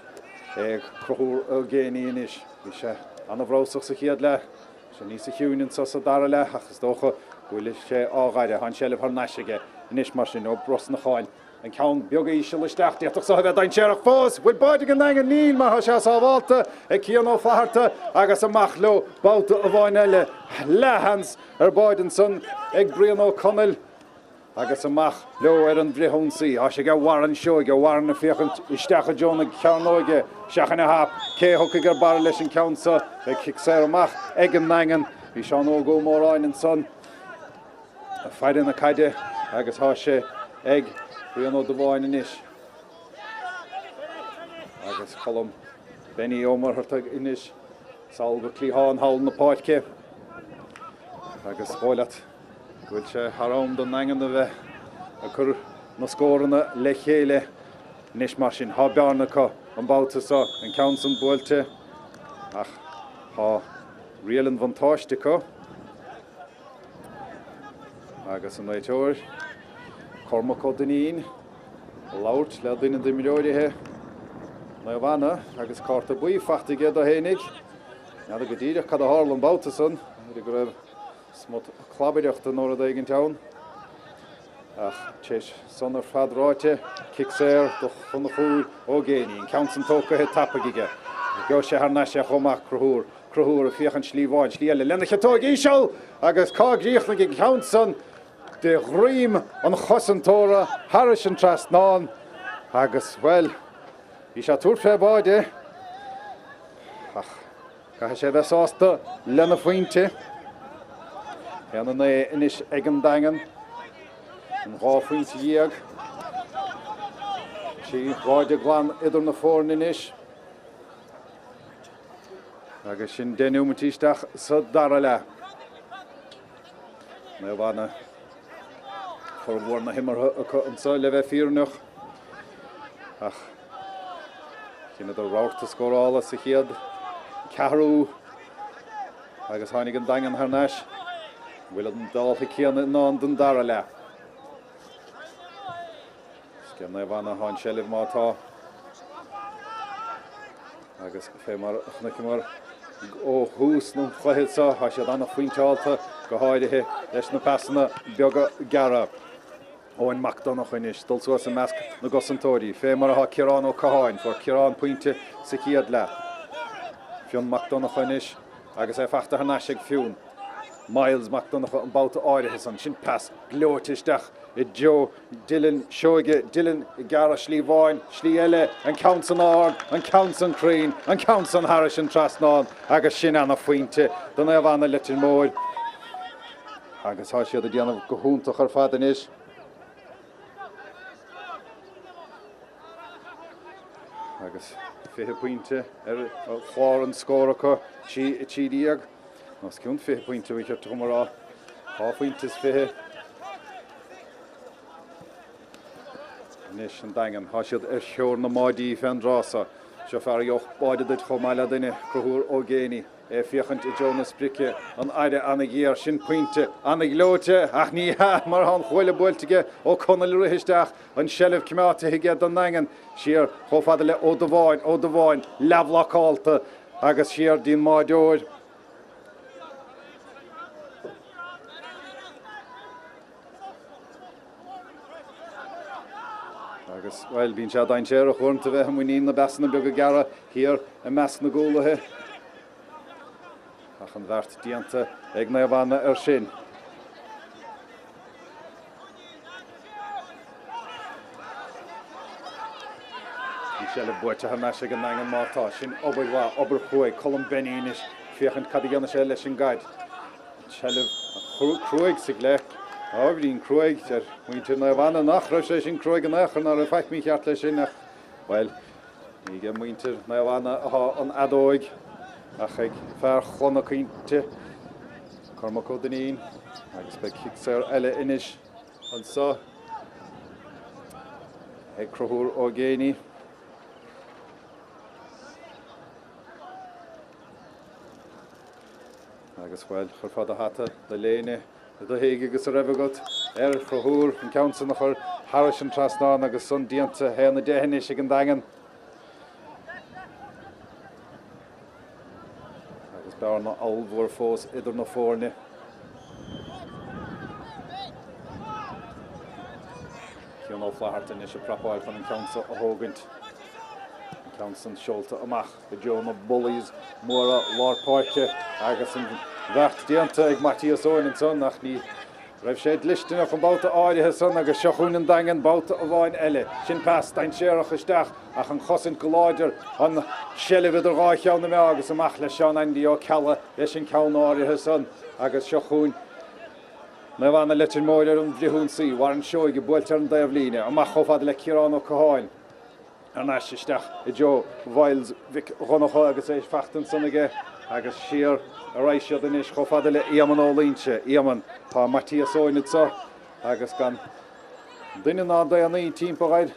é ag cruthú a gcéiní anois. Bhí sé ana-bhreabhsach sa chéad leath. Sé níosa chiúine anso sa dara leath ach is dócha go bhfuil sé á ghaire. Tá an tseilbh thar n-ais aige anois mar sin. Ó Brosnacháin, an ceann beag íseal isteach. D'fhéadfadh so a bheith dainséarach fós. Bhfuil báide ag an nDaingean? Níl, mar tá sé sábhálta ag Cian Ó Flatharta agus amach leo babhta amháin eile. Leathsheans ar báide ansan ag Brian Ó Conaill. Agus amach leo ar an bhfrithionsaí. Tá sé ag Warren Seoige, Warren ag féachaint isteach i dtreo na cearnóige. Isteach ina hap. Cé a thiocfaidh ar barra leis an ceann seo? Beidh cic saor amach ag an nDaingean. Bhí Seán Óg Ó Móráin ansan ag faire na caide agus tá sé ag Brian Ó Dubháin anois. Agus Colm Benny Ó Muircheartaigh anois. Sall go cliathán thall na páirce agus dhóigh leat go bhfuil sé thar am don nDaingean a bheith ag cur na scóranna le chéile anois mar sin. Tá bearna acu an babhta seo, an ceann san buailte ach tá riail an bhuntáiste acu agus an réiteoir Cormac Ó Duinnín ag labhairt le duine d'imreoirithe Naomh Anna agus cárta buí faighte aige dó fhéinig. N'fheadar go díreach cad a tharla an babhta san, b'fhéidir go raibh smut clabaireachta nó rud éigint ann. Ach tar éis san ar fad ráite, cic saor do Chonchúr Ó Géibheannaigh, an ceann san tógtha tapaidh aige. Gheobhaidh sé thar n-ais é chomh maith, Conchúr, Conchúr ag féachaint slí amháin, slí eile lena chiotóig íseal agus cá gcríochnaigh an ceann san? De dhroim an chosantóra thairis an trasnán agus, bhuel, bhí sé ag tabhairt fé bháide ach caithfidh sé a bheith sásta lena phointe. 1-9 anois ag an Daingean, an 12 phointe. 3 bháide glan idir na foirne anois. Agus sin 10 neomaintí isteach sa dara leath. Naomh Anna, formhór na himeartha acu anseo le bheith fírinneach ach chinneadar rabharta scórála sa chéad ceathrú agus tháinig an Daingean thar n-ais. An bhfuil an dáltha céanna i ndán don dara leath? Is ag Naomh Anna atá an tseilbh má tá. Agus fé mar a chonaiceamar ó thús an chluiche seo, tá siad an-phointeálta, go háirithe leis na pasanna beaga gearra. Eoin Mac Donncha anois, dul suas i measc na gcosantóirí, fé mar atá Ciarán Ó Catháin. Fuair Ciarán pointe sa chéad leath. Fionn Mac Donncha anois agus é fachta thar n-ais ag Fionn. Myles Mac Donncha an babhta áirithe san. Sin pas gleoite isteach i dtreo Dylan Seoige, Dylan ag gearradh slí amháin, slí eile, an ceann san ard, an ceann san cruinn, an ceann san thairis an trasnán agus sin ana phointe do Naomh Anna Leitir Móir agus tá siad ag déanamh go hiontach ar fad anois. Agus 20 pointe ar chlár an scór acu, 3 13, os cionn 20 pointe ba cheart dom a rá, 2 phointe is 20. Anois an Daingean, tá siad ar threoir na mbáidí fén dtráth so. Seo fear a gheobhadh báide duit chomh maith le duine, Conchúr Ó Géibheannaigh, é ag féachaint i dtreo na sprice, an aire ana-ghéar, sin pointe ana-ghleoite, ach ní hea, mar tá an chuaille buailte aige, Ó Conaill ag rith isteach, an tseilbh coimeádta aige don nDaingean, siar chomh fada le Ó Dubháin, Ó Dubháin leathbhlocálta agus siar dtí'n mbáideoir. Agus, bhuel, bíonn sé dainséarach uaireanta a bheith i muinín na bpasanna beaga gearra thiar i measc na gcúlaithe. Ach an bheart déanta ag Naomh Anna air sin. An tseilbh buaite thar n-ais ag an nDaingean má tá. Sin obair mhaith, obair chruaidh. Colm Benny anois, féachaint cad a dhéanfaidh sé leis an gcaid. An tseilbh cruaidh sa gcluiche. Ábhairín cruaidh, deir muintir Naomh Anna nach raibh sé sin cruaidh in aon chor, ná raibh faic mícheart leis sin ach, bhuel, ní ag muintir Naomh Anna atá an fheadóig ach ag fear Chluana Caointe, Cormac Ó Duinnín, agus beidh cic saor eile anois anso ag Conchúr Ó Géibheannaigh. Agus, bhuel, chuirfeá do hata, do léine, do ghéag agus a raibh agat ar Chonchúr, an ceann san a chur thairis an trasnán agus san déanta, 1-10 anois ag an Daingean. Agus bearna ollmhór fós idir na foirne. Cian Ó Flatharta anois ag prapáil chun an ceann seo a thógaint. An ceann san seolta amach i dtreo na bullies móra lár páirce agus an bheart déanta ag Maitias Eoin ansan ach ní raibh sé dlisteanach an babhta áirithe san agus seo chugainn an Daingean babhta amháin eile. Sin pas dainséarach isteach ach an chosaint go láidir, an tseilbh idir dhá cheann na meá agus amach le Seán Andy Ó Ceallaigh leis an ceann áirithe san agus seo chugainn Naomh Anna Leitir Móir ar an bhfrithionsaí. Warren Seoige buailte ar an dtaobhlíne, amach chomh fada le Ciarán Ó Catháin. Thar n-ais isteach i dtreo Mhyles Mhic Dhonncha agus é fachta ansan aige. Agus siar a raghaidh siad anois chomh fada le Éamonn Ó Loinsigh. Éamonn, tá Maitias Eoin anso agus gan duine ná daonnaí timpeall air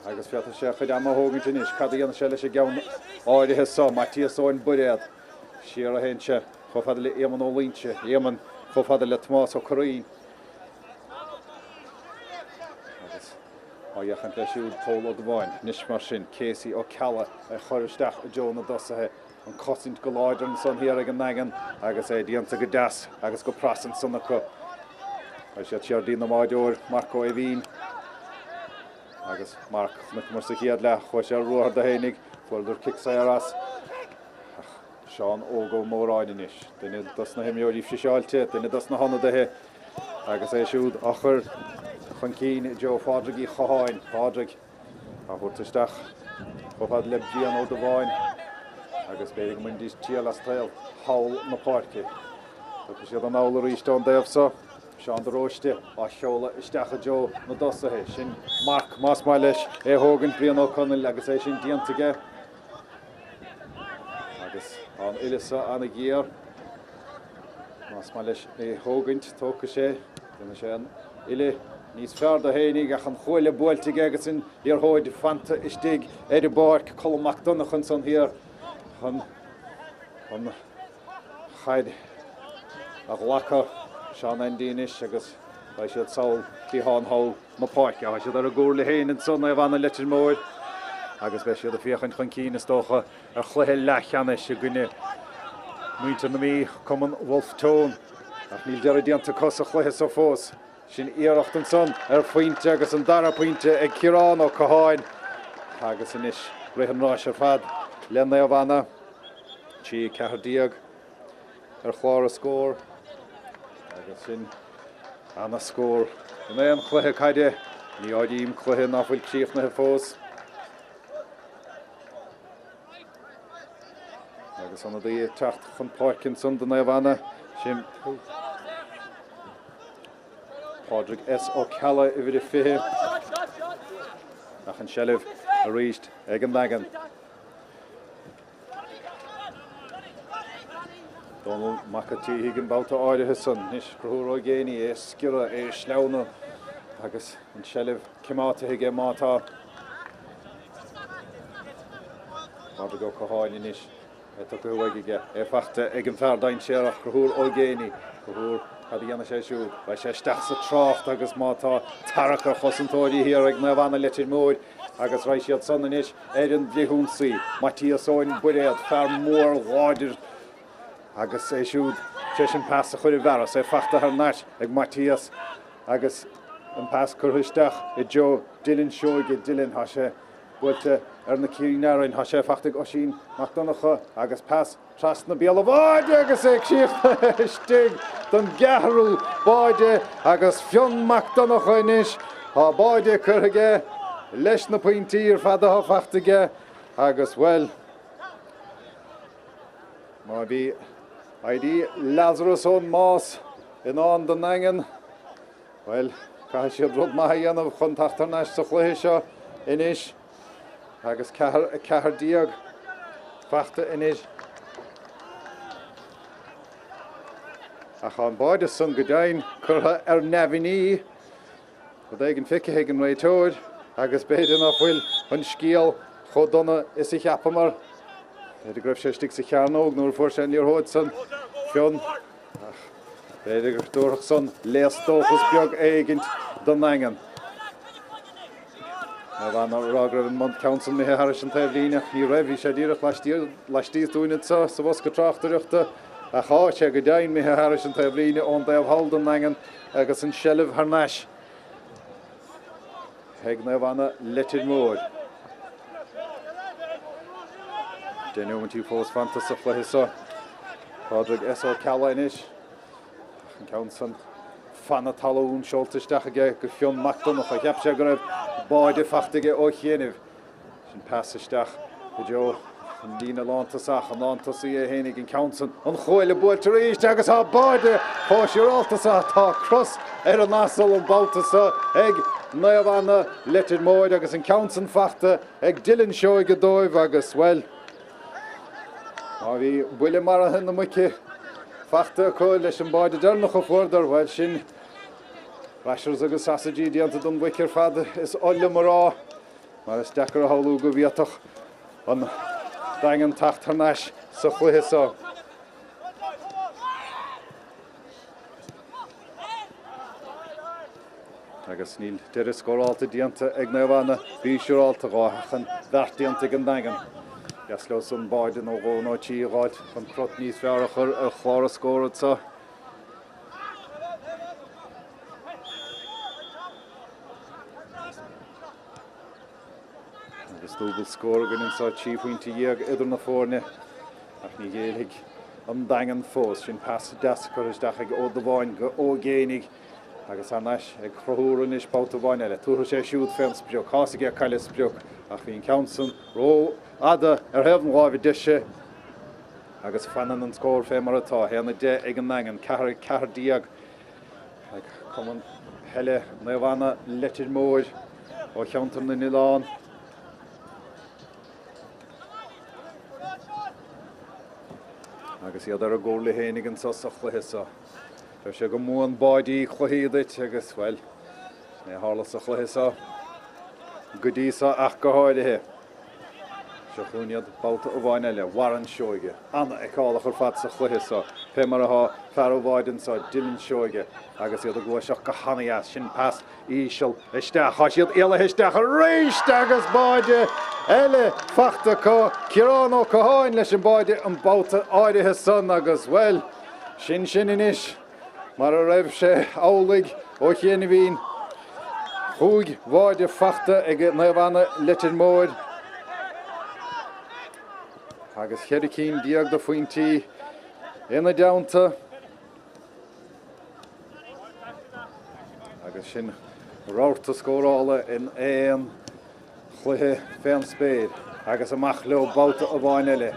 agus féadfaidh sé a chuid ama a thógaint anois. Cad a dhéanfaidh sé leis an gceann áirithe so? Maitias Eoin Bairéad. Siar a théann sé chomh fada le Éamonn Ó Loinsigh. Éamonn chomh fada le Tomás Ó Curraoin. Agus á fhéachaint leis siúd Pól Ó Dubháin. Anois mar sin, Casey Ó Ceallaigh á chur isteach i dtreo na dtosaithe. An cosaint go láidir ansan thiar ag an nDaingean agus é déanta go deas agus go pras ansan acu. Beidh siad siar dtí'n mbáireoir, Marc Ó Eimhín. Agus Marc, chonaiceamar sa chéad leath, chuaigh sé ar ruathar do fhéinig, fuaireadar cic saor as. Ach Seán Óg Ó Móráin anois, duine dos na himreoirí friseáilte, duine dos na hionadaithe agus é siúd á chur chun cinn i dtreo Phádraig Uí Chatháin. Pádraig á thabhairt isteach chomh fada le Brian Ó Dubháin agus b'fhéidir go mbainfidís triail as taobh thall na páirce. Tiocfaidh siad anall arís ón dtaobh so. Seán de Róiste á sheoladh isteach i dtreo na dtosaithe. Sin Marc, más maith leis é a thógaint, Brian Ó Conaill agus é sin déanta aige. Agus tá an uille so ana-ghéar. Más maith leis é thógaint, tógfaidh sé. Déanfaidh sé an uille níos fearr do fhéinig ach an chuaille buailte aige agus an liathróid fanta istigh ar an bpáirc. Colm Mac Donncha ansan thiar chun an chaid a ghlacadh. Seán Aindí anois agus beidh siad sall cliathán thall na páirce. Tá siad ar a gcomhairle féin anso, Naomh Anna Leitir Móir, agus beidh siad ag féachaint chun cinn, is dócha, ar chluiche leathcheannais i gcoinne muintir na Mí, Cumann Wolfe Tone. Ach níl deireadh déanta acu sa chluiche so fós. Sin iarracht ansan ar phointe agus an dara pointe ag Ciarán Ó Catháin. Agus anois rith an ráis ar fad le Naomh Anna. 3 14. ar chlár na scór agus sin ana-scór in aon chluiche caide. Ní áirím cluiche ná fuil críochnaithe fós. Agus ionadaí ag teacht chun páirce ansan do Naomh Anna, sin Pádraig S. Ó Ceallaigh, uimhir a 20. Ach an seilbh arís ag an nDaingean. Dónall Mac a' tSíthigh an babhta áirithe san. Anois Conchúr Ó Géibheannaigh, é ag sciorradh, é ag sleamhnú agus an tseilbh coimeádta aige má tá. Pádraig Ó Catháin anois, é tugtha uaidh aige, é faighte ag an fear dainséarach, Conchúr Ó Géibheannaigh. Conchúr, cad a dhéanfaidh sé siúd? Beidh sé isteach sa trácht agus má tá tarrac ar chosantóirí thiar ag Naomh Anna Leitir Móir, Agus raghaidh siad san anois ar an bhfrithionsaí. Maitias Eoin Buiréad, fear mór láidir agus é siúd tar éis an pas a chur i bhfearas, é faighte thar n-ais ag Maitias agus an pas curtha isteach i dtreo Dylan Seoige. Dylan, tá sé buailte ar na cinn araon, tá sé faighte ag Oisín Mac Donncha agus pas Trasna béal an bháide agus é críochnaithe istigh don gceathrú báide agus Fionn Mac Donncha anois. Tá báide curtha aige leis na pointí ar fad atá faighte aige agus, bhuel, má bhí éirí Lazarus ón mbás i ndán don nDaingean, bhuel, caithfidh siad rud maith a dhéanamh chun teacht thar n-ais sa chluiche seo anois. Agus 4, 14 faighte anois. Ach tá an báide san go deimhin curtha ar neamhní. Rud éigin feicthe ag an réiteoir agus b'fhéidir ná fuil an scéal chomh dona is a cheapamar. B'fhéidir go raibh sé istigh sa chearnóg nuair a fuair sé an liathróid san, Fionn. Ach b'fhéidir go dtabharfadh san léas dóchas beag éigint don nDaingean. Naomh Anna ag rá go raibh an ceann san imithe thairis an taobhlíne ach ní raibh, bhí sé díreach laistíos dúinn anseo sa bhosca tráchtaireachta. Ach tá sé go deimhin imithe thairis an taobhlíne ón dtaobh thall den nDaingean agus an seilbh thar n-ais ag Naomh Anna Leitir Móir. 10 neomaintí fós fanta sa chluiche seo. Pádraig S. Ó Ceallaigh anois. Ach an ceann san fana talún seolta isteach aige go Fionn Mac Donncha. Cheap sé go raibh báide faighte aige ó chianaibh. Sin pas isteach i dtreo an líne lántosach, an lántosaí é fhéinig an ceann san, an chuaille buailte arís agus tá báide chóisireálta sa, tá cros ar an asal an babhta seo ag Naomh Anna Leitir Móir agus an ceann san faighte ag Dylan Seoige dóibh agus, bhuel. Má bhí buille maraithe na muice fachta acu leis an báide deireanach a fuaireadar, bhuel sin rashers agus sasaidí déanta don mhuic ar fad, is oth liom a rá, mar is deacair a shamhlú go bhféadfadh an Daingean teacht thar n-ais sa chluiche seo. Agus níl deireadh scórálta déanta ag Naomh Anna, bhí siúrálta dhá sheachan bheart déanta ag an Daingean. Dheas leo san báide nó dhó nó trí a dh'fháilt chun crot níos fearr a chur ar chlár a scór anso. Agus dúbailt scór againn anseo, 13 phointe idir na foirne, ach ní ghéillfidh an Daingean fós. Sin pas deas curtha isteach ag Ó Dubháin go Ó Géinigh agus thar n-ais ag Conchúr anois babhta amháin eile. Tabharfaidh sé siúd fén sprioc. Tá's aige cailleadh sprioc ach bhí an ceann san ró-fhada ar thaobh na láimhe deise agus fanann an scór fé mar atá, 1-10 ag an nDaingean, 4-14 ag Cumann Peile Naomh Anna Leitir Móir ó Cheantar na nOileán. Agus iad ar a gcomhairle fhéinig anso sa chluiche seo. Deir sé go mbuann báidí cluichí duit agus, bhuel, sin é a tharla sa chluiche seo go dtí seo ach go háirithe. Seo chugainn iad babhta amháin eile. Warren Seoige, an-fheiceálach ar fad sa chluiche seo, fé mar atá fear an bháide anso, Dylan Seoige, agus iad ag gluaiseacht go han-dheas. Sin pas íseal isteach. Tá siad éalaithe isteach arís agus báide eile fachta acu. Ciarán Ó Catháin leis an báide an babhta áirithe san agus, bhuel, sin sin anois. Mar a raibh sé amhlaidh ó chianaibhín. Chúig bháide fachta ag Naomh Anna Leitir Móir agus cheithre cinn déag de phointí ina dteannta. Agus sin rabharta scórála in aon chluiche fén spéir agus amach leo babhta amháin eile.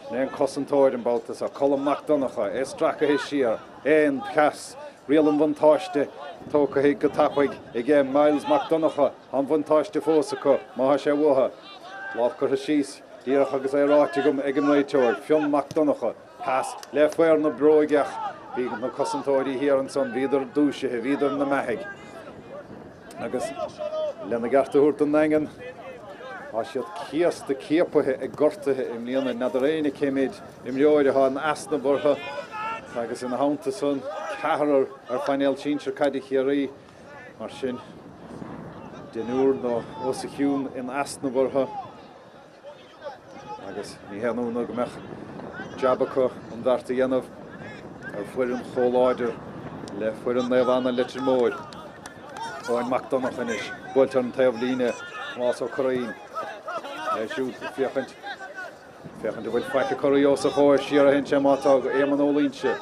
Sin é an cosantóir an babhta seo, Colm Mac Donncha, é stracaithe siar, aon phas, riail an bhuntáiste tógtha go tapaidh aige Myles Mac Donncha, tá an bhuntáiste fós acu má thá sé uathu. Lámh curtha síos, díreach agus é ráite agam ag an réiteoir, Fionn Mac Donncha. Pas le faobhar na bróige ach bhí na cosantóirí thiar ansan, bhíodar dúisithe, bhíodar ina mbeathaigh. Agus lena gceart a thabhairt don nDaingean, tá siad céasta ciapaithe ag gortuithe i mbliana. N'fheadar éinne cé méid imreoir atá in easnamh orthu agus ina theannta san, ceathrar ar phainéal sinsir caide Chiarraí. Mar sin, deichniúr nó os a chionn in easnamh orthu. Agus ní haon ionadh go mbeadh jab acu an bheart a dhéanamh ar foireann chomh láidir le foireann Naomh Anna Leitir Móir. Eoin Mac Donncha anois, buailte ar an taobh líne, Tomás Ó Curraoin. É siúd ag féachaint, féachaint an bhfuil faic curtha os a chomhair, siar a théann sé má tá go Éamonn Ó Loingsigh.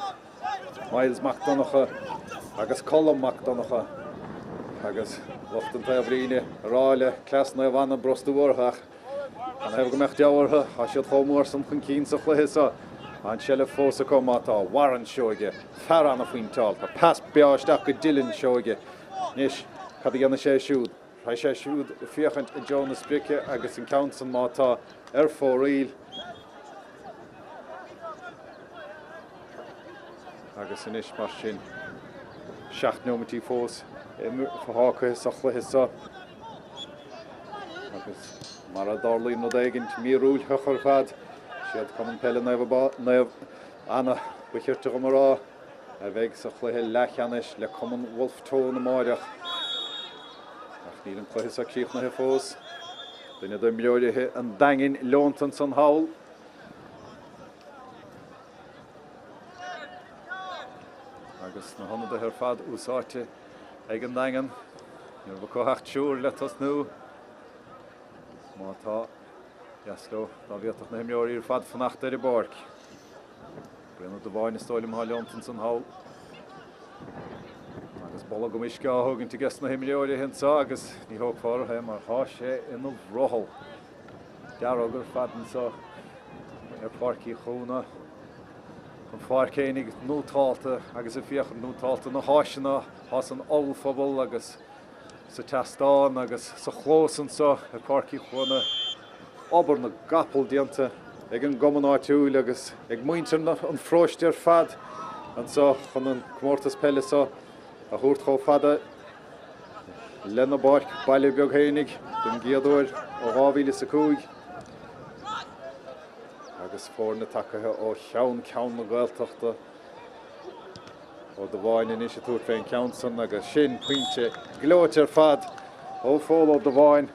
Myles Mac Donncha agus Colm Mac Donncha agus lucht an taobh líne ag rá le cleas Naomh Anna brostú orthu ach canathaobh go mbeadh deabhadh orthu, tá siad chomh mór san chun cinn sa chluiche seo. Tá an tseilbh fós acu má tá. Warren Seoige, fear an-phointeálta, pas breá isteach go Dylan Seoige. Anois, cad a dhéanfaidh sé siúd? Raghaidh sé siúd ag féachaint i dtreo na sprice agus an ceann san má tá ar fóraoil. Agus anois mar sin, 7 neomaití fós fágtha sa chluiche seo. Agus mara dtarlaíonn rud éigint míorúilteach ar fad, siad Cumann Peile Naomh Anna ba chirte dhom a rá, a bheidh sa chluiche leathcheannais le Cumann Wolfe Tone amáireach. Ach níl an cluiche seo críochnaithe fós. Duine d'imreoirí an Daingin leonta ansan thall. Agus na hionadaithe ar fad úsáidte ag an Daingean. Ní raibh acu ach triúr le tosnú. Má tá, deas leo dá bhféadfadh na himreoirí ar fad fanacht ar an bpáirc. Brian Ó Dubháin is dóigh liom atá leonta ansan thall. Agus bolgam uisce á thógaint aige sna himreoirí anseo agus ní thógfá orthu é mar thá sé ina bhrothall dearg ar fad anseo ar Pháirc Uí Chuana. An pháirc fhéinig nótálta agus ag féachaint nótálta na háiseanna thá san ollphuball agus sa tseastán agus sa chlós anseo ar Pháirc Uí Chuana. Obair na gcapall déanta. ag an gcumann áitiúil agus ag muintir an pharóiste ar fad anseo chun an comórtas peile seo a thabhairt chomh fada lena bpáirc baile beag fhéinig don gcéad uair ó 2005 agus foirne tagaithe ó cheann ceann na Gaeltachta. Ó Dubháin anois ag tabhairt fén gceann san agus sin pointe gleoite ar fad ó Phól Ó Dubháin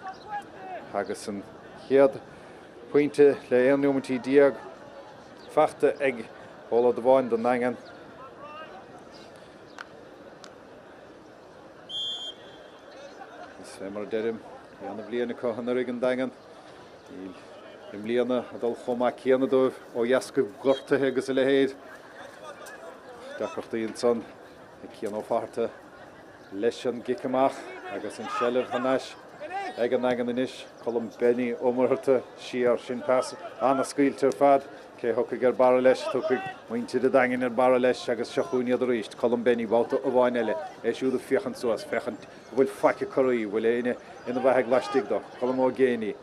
agus an chéad pointe le 11 neomaintí fachta ag Pól Ó Dubháin don nDaingean. Is fé mar a deirim, bhí ana-bhliain acu anuraidh an Daingean. Níl i mbliana ag dul chomh maith céanna dóibh ó dheasca gortuithe agus a leithéid. Deacrachtaí ansan ag Cian Ó Fatharta leis an gcic amach agus an seilbh thar n-ais ag an nDaingean anois. Colm Benny Ó Muircheartaigh siar, sin pas ana-scaoilte ar fad. Cé thiocfaidh ar barra leis? Tiocfaidh muintir an Daingin ar barra leis agus seo chugainn iad arís. Colm Benny babhta amháin eile, é siúd ag féachaint suas, féachaint an bhfuil faic ag corraí, an bhfuil éinne ina bheathaidh laistigh dó. Colm Ó Géibheannaigh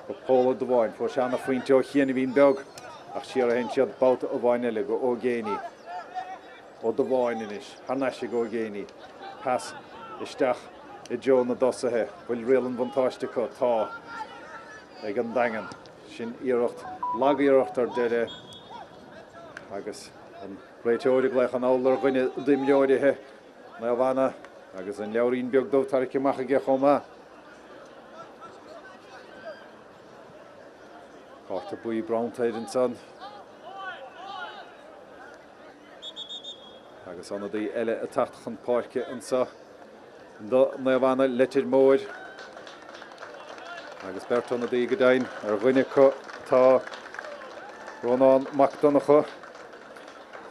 go Pól Ó Dubháin. Fuair sé ana-phointe ó Chianaibhín beag ach siar a théann siad babhta amháin eile go Ó Géibheannaigh. Ó Dubháin anois, thar n-ais ag Ó Géibheannaigh. Pas isteach i dtreo na dtosaithe. Bhfuil riail an bhuntáiste acu? Tá ag an Daingean. Sin iarracht, lag-iarracht ar deireadh agus an réiteoir ag glaoch anall ar dhuine d'imreoirithe Naomh Anna agus an leabhairín beag dubh tarraicthe amach aige chomh maith. Cárta buí bronnta air ansan. Agus ionadaí eile ag teacht chun páirce anseo do Naomh Anna Leitir Móir. Agus beirt ionadaí go deimhin, ar dhuine acu tá Rónán Mac Donncha,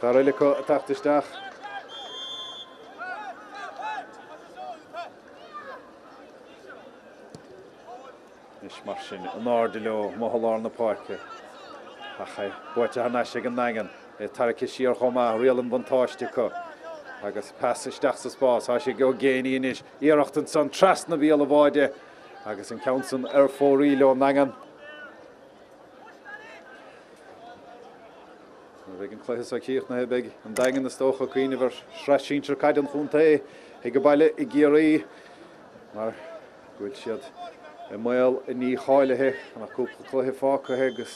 fear eile acu ag teacht isteach. Anois mar sin, in airde leo amuigh i lár na páirce. Ach é buaite thar n-ais ag an nDaingean. É tarraicthe siar chomh maith, riail an bhuntáiste acu. Agus pas isteach sa spás. Tá sé ag Ó Géibheannaigh anois. Iarracht ansan trasna bhéal an bháide. Agus an ceann san ar fóraoil ón nDaingean. Nuair a bheidh an cluiche seo críochnaithe beidh an Daingean is dócha ag cuimhneamh ar Shraith Sinsir Caide an Chontae ag a baile i gCiarraí mar go bhfuil siad i mbaol a ndícháilithe gan ach cúpla cluiche fágtha agus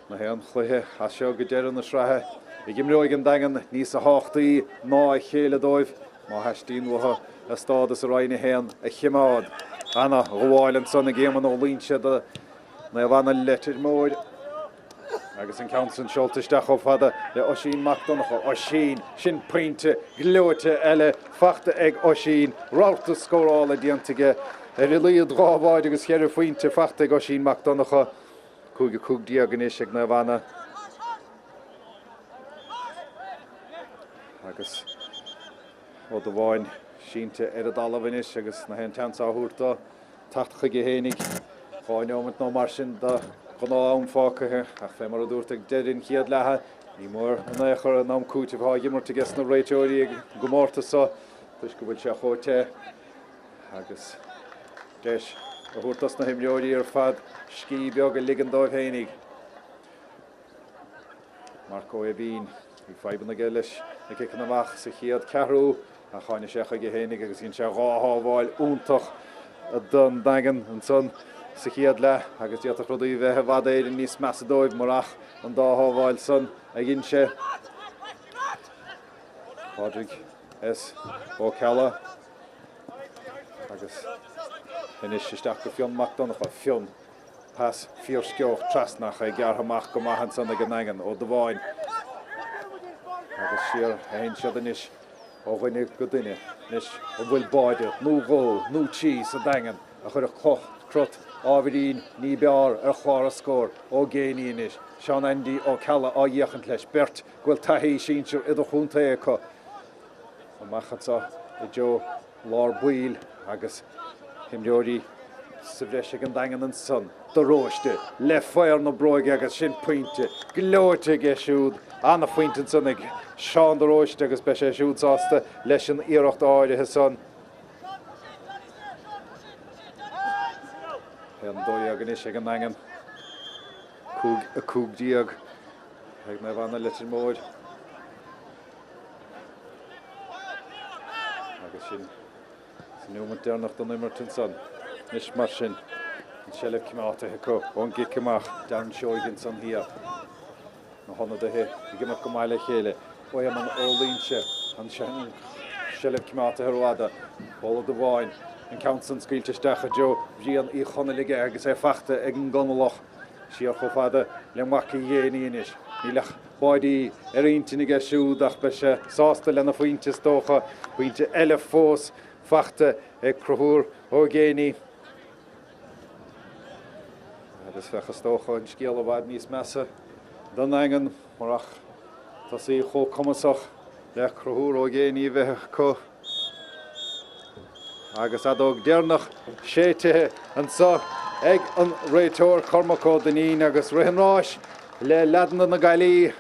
na haon chluiche as seo go deireadh na sraithe a imreoidh an Daingean níosa thábhachtaí ná a chéile dóibh má theastaíonn uathu a stádas i Roinn 1 a chimeád. Ana ghabháil ansan ag Éamonn Ó Loingsigh do Naomh Anna Leitir Móir. Agus an ceann san seolta isteach chomh fada le Oisín Mac Donncha. Oisín! Sin pointe gleoite eile fachta ag Oisín. Rabharta scórála déanta aige. Ar a laghad dhá bháide agus cheithre phointe fachta ag Oisín Mac Donncha. 5 15 anois ag Naomh Anna. Agus Ó Dubháin sínte ar an dtalamh anois agus na haon tseans á thabhairt dó. teacht chuige fhéinig. 2 neomat nó mar sin de ghnáth-am fágtha, ach fé mar a dúrt ag deireadh an chéad leatha, ní mór in aon chor an am cúitimh atá á imirt aige sna réiteoirí ag an gcomórtas seo toisc go bhfuil sé chomh te agus deis a thabhairt dos na himreoirí ar fad scíth beag a ligean dóibh fhéinig. Marc Ó Aoibhín, bhí fadhbanna aige leis na ciceanna amach sa chéad ceathrú ach tháinig sé chuige fhéinig agus dhein sé dhá shábháil iontach don Daingean ansan sa chéad leath agus d'fhéadfadh rudaí a bheith i bhfad Éireann níos measa dóibh murach an dá shábháil san a dhein sé. Pádraig S. Ó Ceallaigh agus anois isteach go Fionn Mac Donncha. Fionn. Pas fíorsceoch trasna ach é gearrtha amach go maith ansan ag an nDaingean, Ó Dubháin. Agus siar a théann siad anois ó dhuine go duine. Anois an bhfuil báide nó dhó nó trí sa Daingean a chuirfeadh cloch crot ábhairín ní b'fhearr ar chlár a scóir? Ó Géibheannaigh anois. Seán Aindí Ó Ceallaigh á fhéachaint leis. Beirt go bhfuil taithí sinsir idirchontae acu. Amach anseo i dtreo lár baill agus imreoirí sa bhreis ag an Daingean ansan. De Róiste le faobhar na bróige agus sin pointe gleoite aige siúd. Ana-phointe ansan ag Seán de Róiste agus beidh sé siúd sásta leis an iarracht áirithe san. 1-12 anois ag an nDaingean. 5, 15 ag Naomh Anna Leitir Móir. Agus sin sa neomat deireanach den imirt ansan. Anois mar sin, an tseilbh coimeádta acu ón gcic amach. Darren Seoige ansan thiar. Na hionadaithe ag imirt go maith le chéile. Éamonn Ó Loingsigh, an tseilbh coimeádta rófhada. Pól Ó Dubháin, an ceann san scaoilte isteach i dtreo Bhrian Uí Chonaill aige agus é fachta ag an gConallach. Siar chomh fada le Mac Uí Ghéiní anois. Níl ach báidí ar intinn aige siúd ach beidh sé sásta lena phointe is dócha. Pointe eile fós fachta ag Conchúr Ó Géiní. Agus bheadh is dócha an scéal i bhfad níos measa don nDaingean murach tosaí chomh cumasach le Conchúr Ó Géiní a bheith acu. Agus fheadóg deireanach séidte anseo ag an réiteoir Cormac Ó Duinnín agus rith an ráis le leaideanna na Gaillí,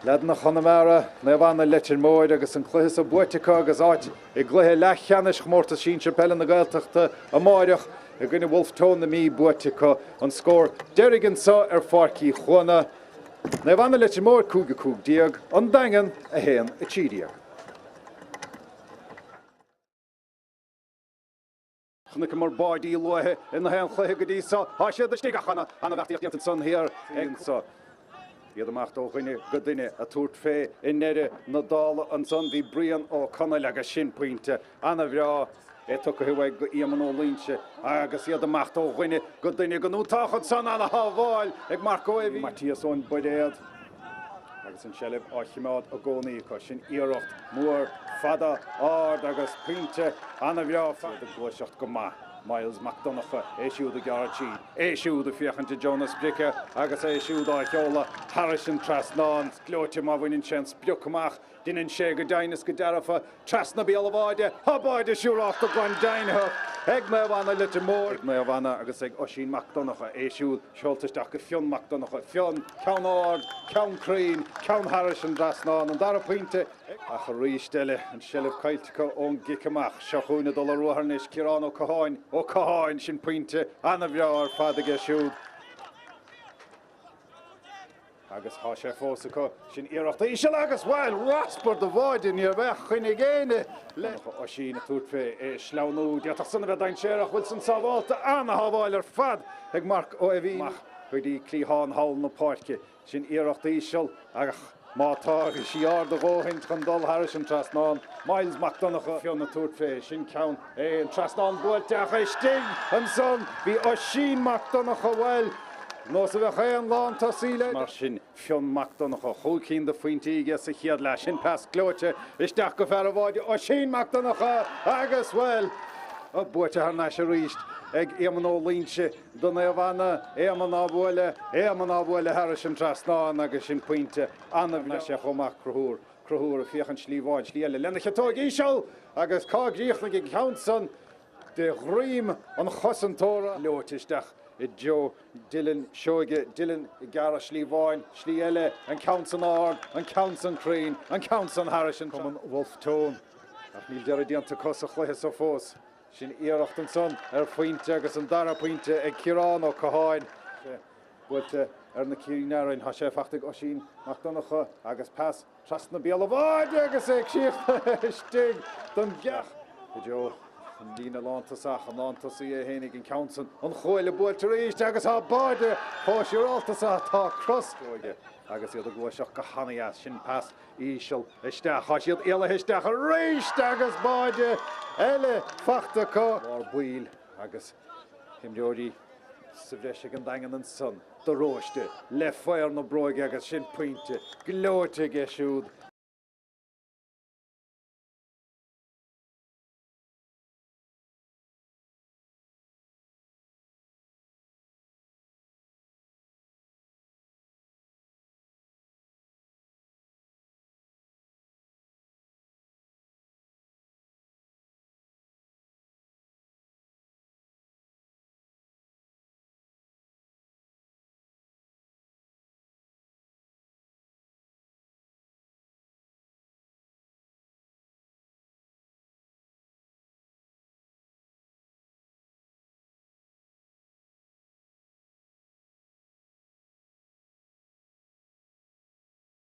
leaideanna Chonamara, Naomh Anna Leitir Móir agus an cluiche so buaite acu agus áit i gcluiche leathcheannais Chomórtas Sinsir Peile na Gaeltachta amáireach i gcoinne Wolfe Tone na Mí buaite acu. An scór deiridh anseo ar Pháirc Uí Chuana, Naomh Anna Leitir Móir 5, 15, An Daingean 1, 13. Chonaiceamar báidí luaithe i ngach aon chluiche go dtí seo. Tá siad istigh ach ana-bheartaíocht déanta ansan thiar ag anso. Iad ag imeacht ó dhuine go duine ag tabhairt fé i ndeireadh na dála ansan. Bhí Brian Ó Conaill agus sin pointe ana-bhreá é tugtha uaidh go Éamonn Ó Loingsigh agus iad ag imeacht ó dhuine go duine go n-iontach ansan ana-shábháil ag Marc Ó Eimhín. Maitias Ón Bairéad. Agus an tseilbh á chimeád i gcónaí acu. Sin iarracht mhór, fada, ard agus pointe ana-bhreá. Iad ag gluaiseacht go maith. Myles Mac Donncha, é siúd ag gearradh tríd, é siúd ag féachaint i dtreo na sprice agus é siúd á sheoladh thairis an trasnán. Gleoite má bhaineann sé an sprioc amach. Deineann sé go deimhin is go dearfa trasna béal an bháide. Tá báide siúrálta glan deimhnitheach ag Naomh Anna Leitir Móir. Ag Naomh Anna agus ag Oisín Mac Donncha, é siúd seolta isteach go Fionn Mac Donncha. Fionn, ceann ard, ceann cruinn, ceann thairis an dtrasnán. An dara pointe. Ach arís eile, an tseilbh caillte acu ón gcic amach. Seo chugainn ag dul ar ruathar anois, Ciarán Ó Catháin. Ó Catháin, sin pointe ana-bhreá ar fad aige siúd. Agus tá sé fós acu. Sin iarracht íseal agus, bhuel, raspar de bháide, ní raibh aon choinne ag éinne le. Oisín ag tabhairt fé, é ag sleamhnú. D'fhéadfadh san a bheith dainséarach, bhfuil san sábhálta? Ana-shábháil ar fad ag Marc Ó Eimhín. Amach go dtí cliathán thall na páirce. Sin iarracht íseal ach má tá, bhí sí ard a dhóthain chun dul thairis an trasnán. Myles Mac Donncha. Fionn ag tabhairt fé, sin ceann é, an trasnán buailte ach istigh ansan bhí Oisín Mac Donncha, bhuel, nós a bheadh aon lántosaí le. Mar sin, Fionn Mac Donncha, chúig cinn de phointí aige sa chéad leath. Sin pas gleoite isteach go fear an bháide, Oisín Mac Donncha agus, bhuel, buaite thar n-ais arís ag Éamonn Ó Loingsigh do Naomh Anna. Éamonn á bhualadh, Éamonn á bhualadh thairis an trasnán agus sin pointe an-bhreá sé chomh maith, Conchúr, Conchúr ag féachaint slí amháin, slí eile lena chiotóig íseal agus cá gcríochnaigh an ceann san? De dhroim an chosantóra. Gleoite isteach i dtreo Dylan Seoige, Dylan ag gearradh slí amháin, slí eile, an ceann san ard, an ceann san cruinn, an ceann san thairis an Cumann Wolfe Tone. Ach níl deireadh déanta acu sa chluiche so fós. Sin iarracht ansan ar phointe agus an dara pointe ag Ciarán Ó Catháin. Buailte ar na cinn araon. Tá sé fachta ag Oisín Mac Donncha agus pas Trasna béal an bháide agus é críochnaithe istigh don gceach. I dtreo an líne lántosach, an lántosaí é féin ag an ceann san, an chuaille buailte arís agus tá báide chomh siúrálta is atá cros aige agus iad ag gluaiseacht go hana-dheas. Sin pas íseal isteach. Tá siad éalaithe isteach arís agus báide eile fachta acu. Lár baill agus imreoirí sa bhreis ag an Daingean ansan. De Róiste le faobhar na bróige agus sin pointe gleoite aige siúd.